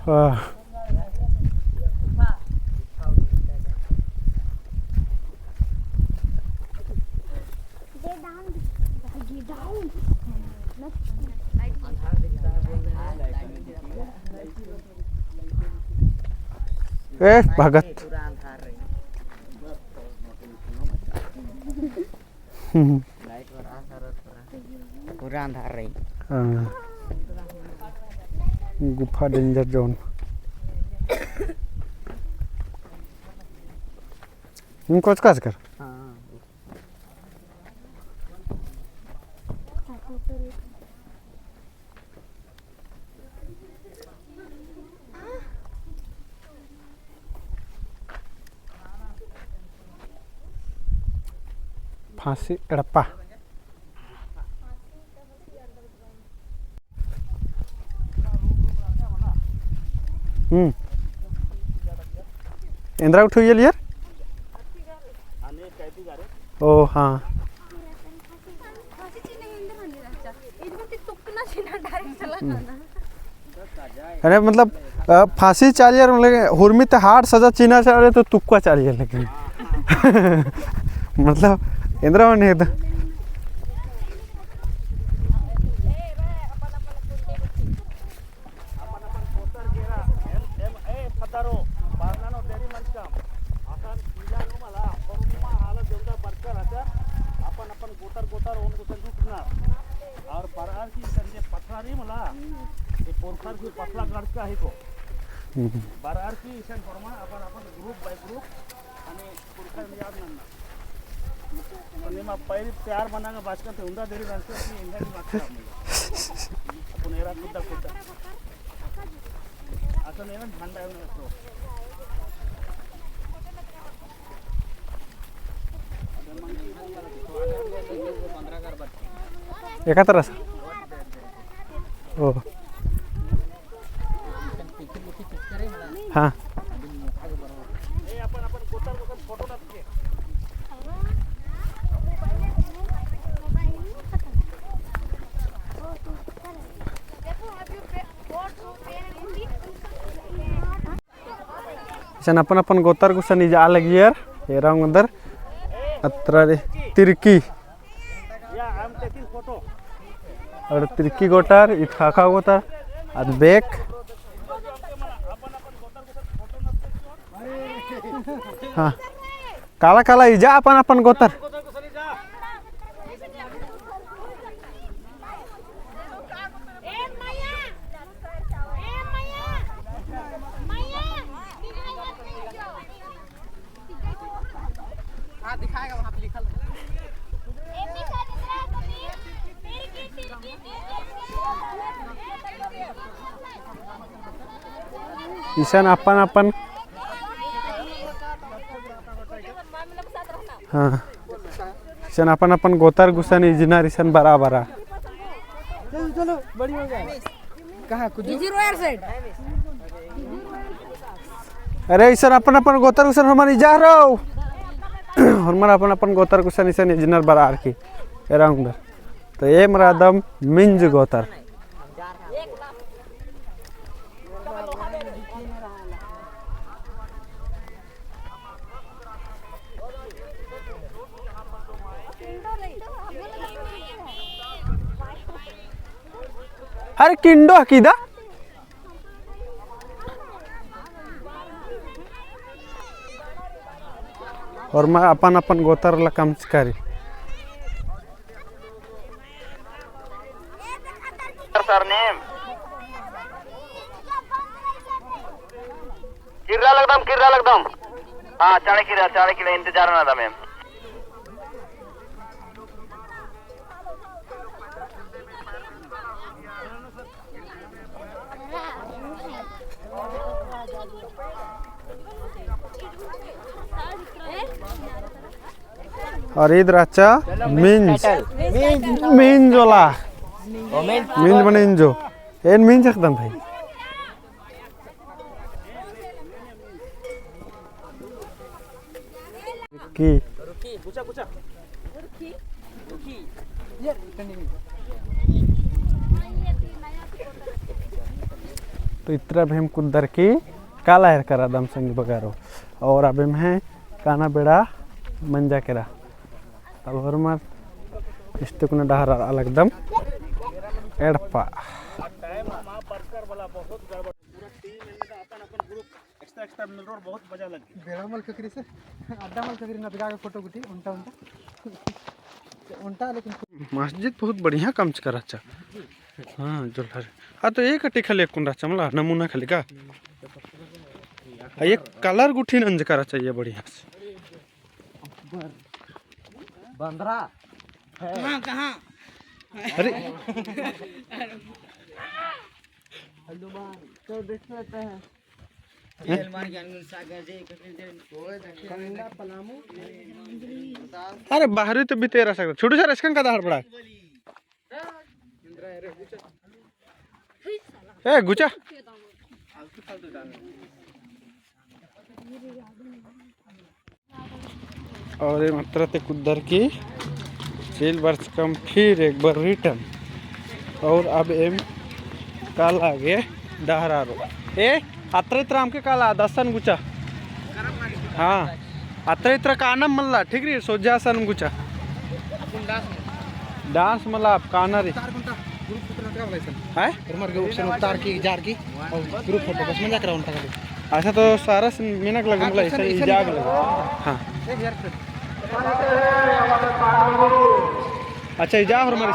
Ah. ए, भगत। पूरा अंधार रही। हाँ। गुफा danger zone। हम कोच काज कर। हाँ। फांसी एड़पा। हम्म। एन्दरा उठो ये लियर? ओ हाँ। अरे मतलब, अ, फांसी चालियर, मतलब, हुरमी ते हाड़ सजा चिना चाले तो तुक्का चालियर लेकिन। मतलब, एन्दरा मने तो। अपन अपन गोतर गेरा, एम, एम, ए, फद्दारो, बारना नू देरी मंजकम, असन पीला नू मला, होरमा आला जोंदा बरकर अचर, अपन अपन गोतर गोतर ओन गुसन जुटना। और बरअर की इसन जे पथरा रई मला, ये पोरखर की पथरा गड़का ही को। हम्म। बरअर की इसन होरमा अपन अपन group by group, अने पुरखा याद नन्ना। तो निमा पैर तैयार मना का बाचका ते उंदा देरी रंजका की इंदा की बात करना। अपन एरा खुद्दा खुद्दा। असन एरा झंडा है उन्हें तो। एका तरह से। ओ। हाँ। इसन अपन अपन गोतर गुसन इजा लगियर, एरा ओंगदर, अत्रा रे, तिरकी। अउर तिरकी गोतर, इद ख़ाख़ा गोतर, अद बेक। हाँ। काला काला इजा अपन अपन गोतर। हाँ, दिखाएगा, वहाँ पे लिखल है। इसन अपन अपन, हाँ, इसन अपन अपन गोतर गुसन इजनर इसन बरा बरा। चलो, चलो, बड़ी हो जाए। कहाँ कुछ? Easy roller side। अरे, इसन अपन अपन गोतर गुसन होरमर इजा रओ। होरमर अपन अपन गोतर गुसन इसन इजनर बरअर की। एरा ओंगदर। तो एम रअदम मिंज गोतर। अरे किंडो हकी दा। होरमर अपन अपन गोतर ला कमचका रई। Surname? किर्रा लगदम, किर्रा लगदम। हाँ, चाड़े किर्रा, चाड़े किर्रा, इंतजार नना दम एम। और इद रहचा मिंज। मिंज। मिंज वाला। मिंज मने इंजो। एन मिंज एकदम भाई। की? रुकी। रुकी। रुकी। ये, continue। इतरा अभी एम कुद्दर की काला एरका रअदम संगी बगारो। और अभी एम्है काना बेड़ा मंजा केरा। तब होरमर इस्तेकुना डहर अलगदम एड़पा। Extra, extra मिल रहा और बहुत मजा लग गया। बेड़ा मल खकरी से, अड्डा मल खकरी नदगा के फोटो गुट्ठी, उन्टा, उन्टा। उन्टा लेकिन मस्जिद बहुत बढ़िया काम चका रहचा। हाँ, जोल्हा रे। आ तो एक अटी खाली एकुन रहचा मला, नमूना खाली का। आ ये colour गुट्ठी नंजका रहचा ये बढ़िया से। बंदरा। कहाँ, कहाँ? अरे। हनुमान, तो देख लेते हैं। हैं? अरे बाहरी तो बितेरा सकता। छोटू सर, इसका कदा हड़बड़ा? ए, गुचा। और ये मात्रा ते कुद्दर की चेल बरचकम फिर एक बार return। और अब एम काला गे डहर आरो। ए, अत्रा इतरा अमके काला, दसन गुचा। हाँ, अत्रा इतरा कानम मल्ला, ठीक रई, सोझा असन गुचा। Dance मला अब काना रई। हैं? होरमर गे उक्सन उतार की, जार की, और group photo बस मजाक रहा उनका खाली। अच्छा, तो सारा सन मेनक लगे, हाँ, मतलब, तो ऐसा इसन ही इसन जाग ही लगे। हाँ। अच्छा, ये जा होरमर।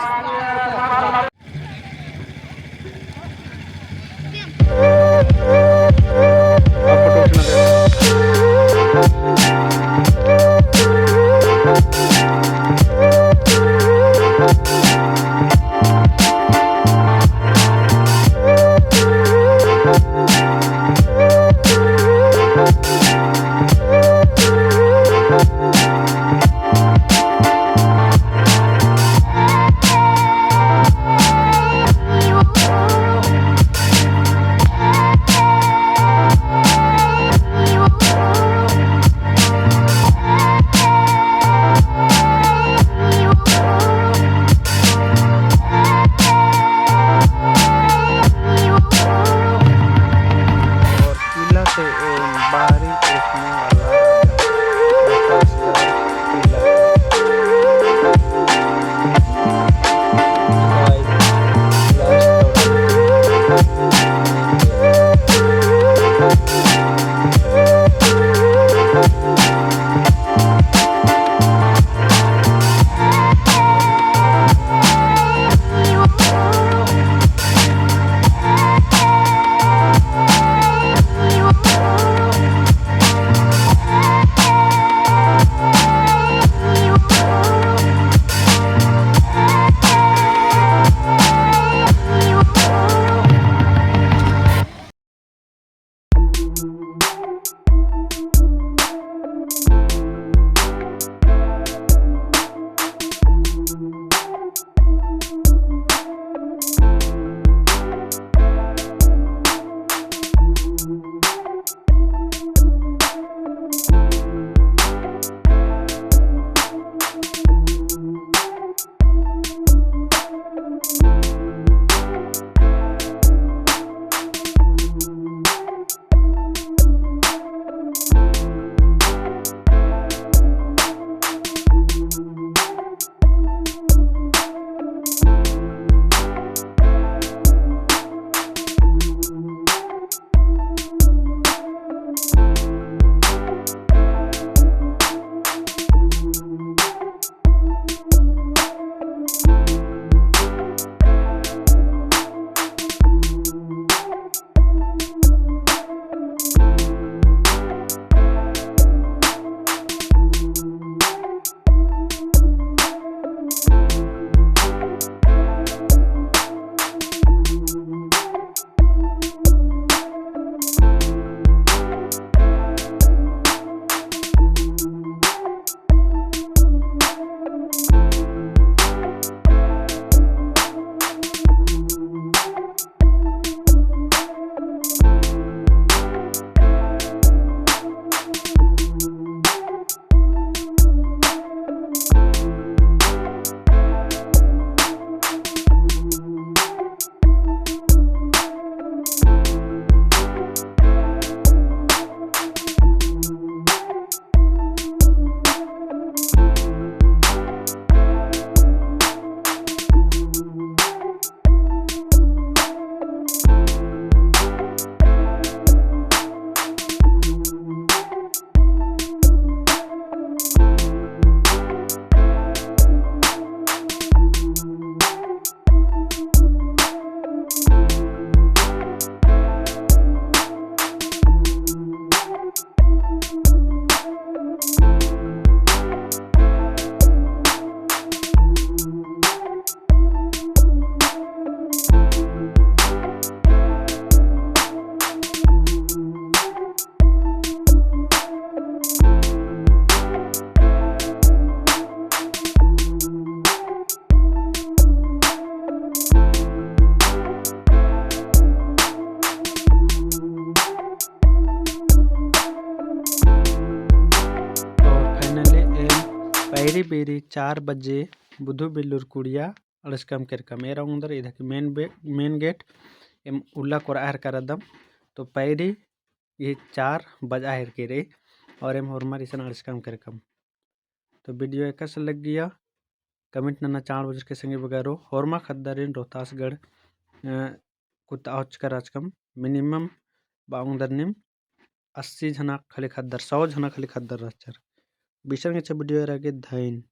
एरी बेरी चार बजे बुधु बिल्लुर कुड़िया अंड़सकम केरकम। एरा ओंगदर इधर के main बे-, main gate, एम उल्ला कोरआ हेरका रअदम। तो पैरी ये चार बजआ हेरके रई और एम होरमर इसन अंड़सकम केरकम। तो video एकासे लग्गिया comment नना चाड़ बजर के संगे बगरो। होरमा ख़द्दारिन रोहतासगढ़, अ, कुत्ता औचकर आचकम minimum बा ओंगदर नीम अस्सी झना खाली ख़द्दर, सौ झना खाली ख़द्दर रहचर। बिसन गेच्छा video एरा गे धइन।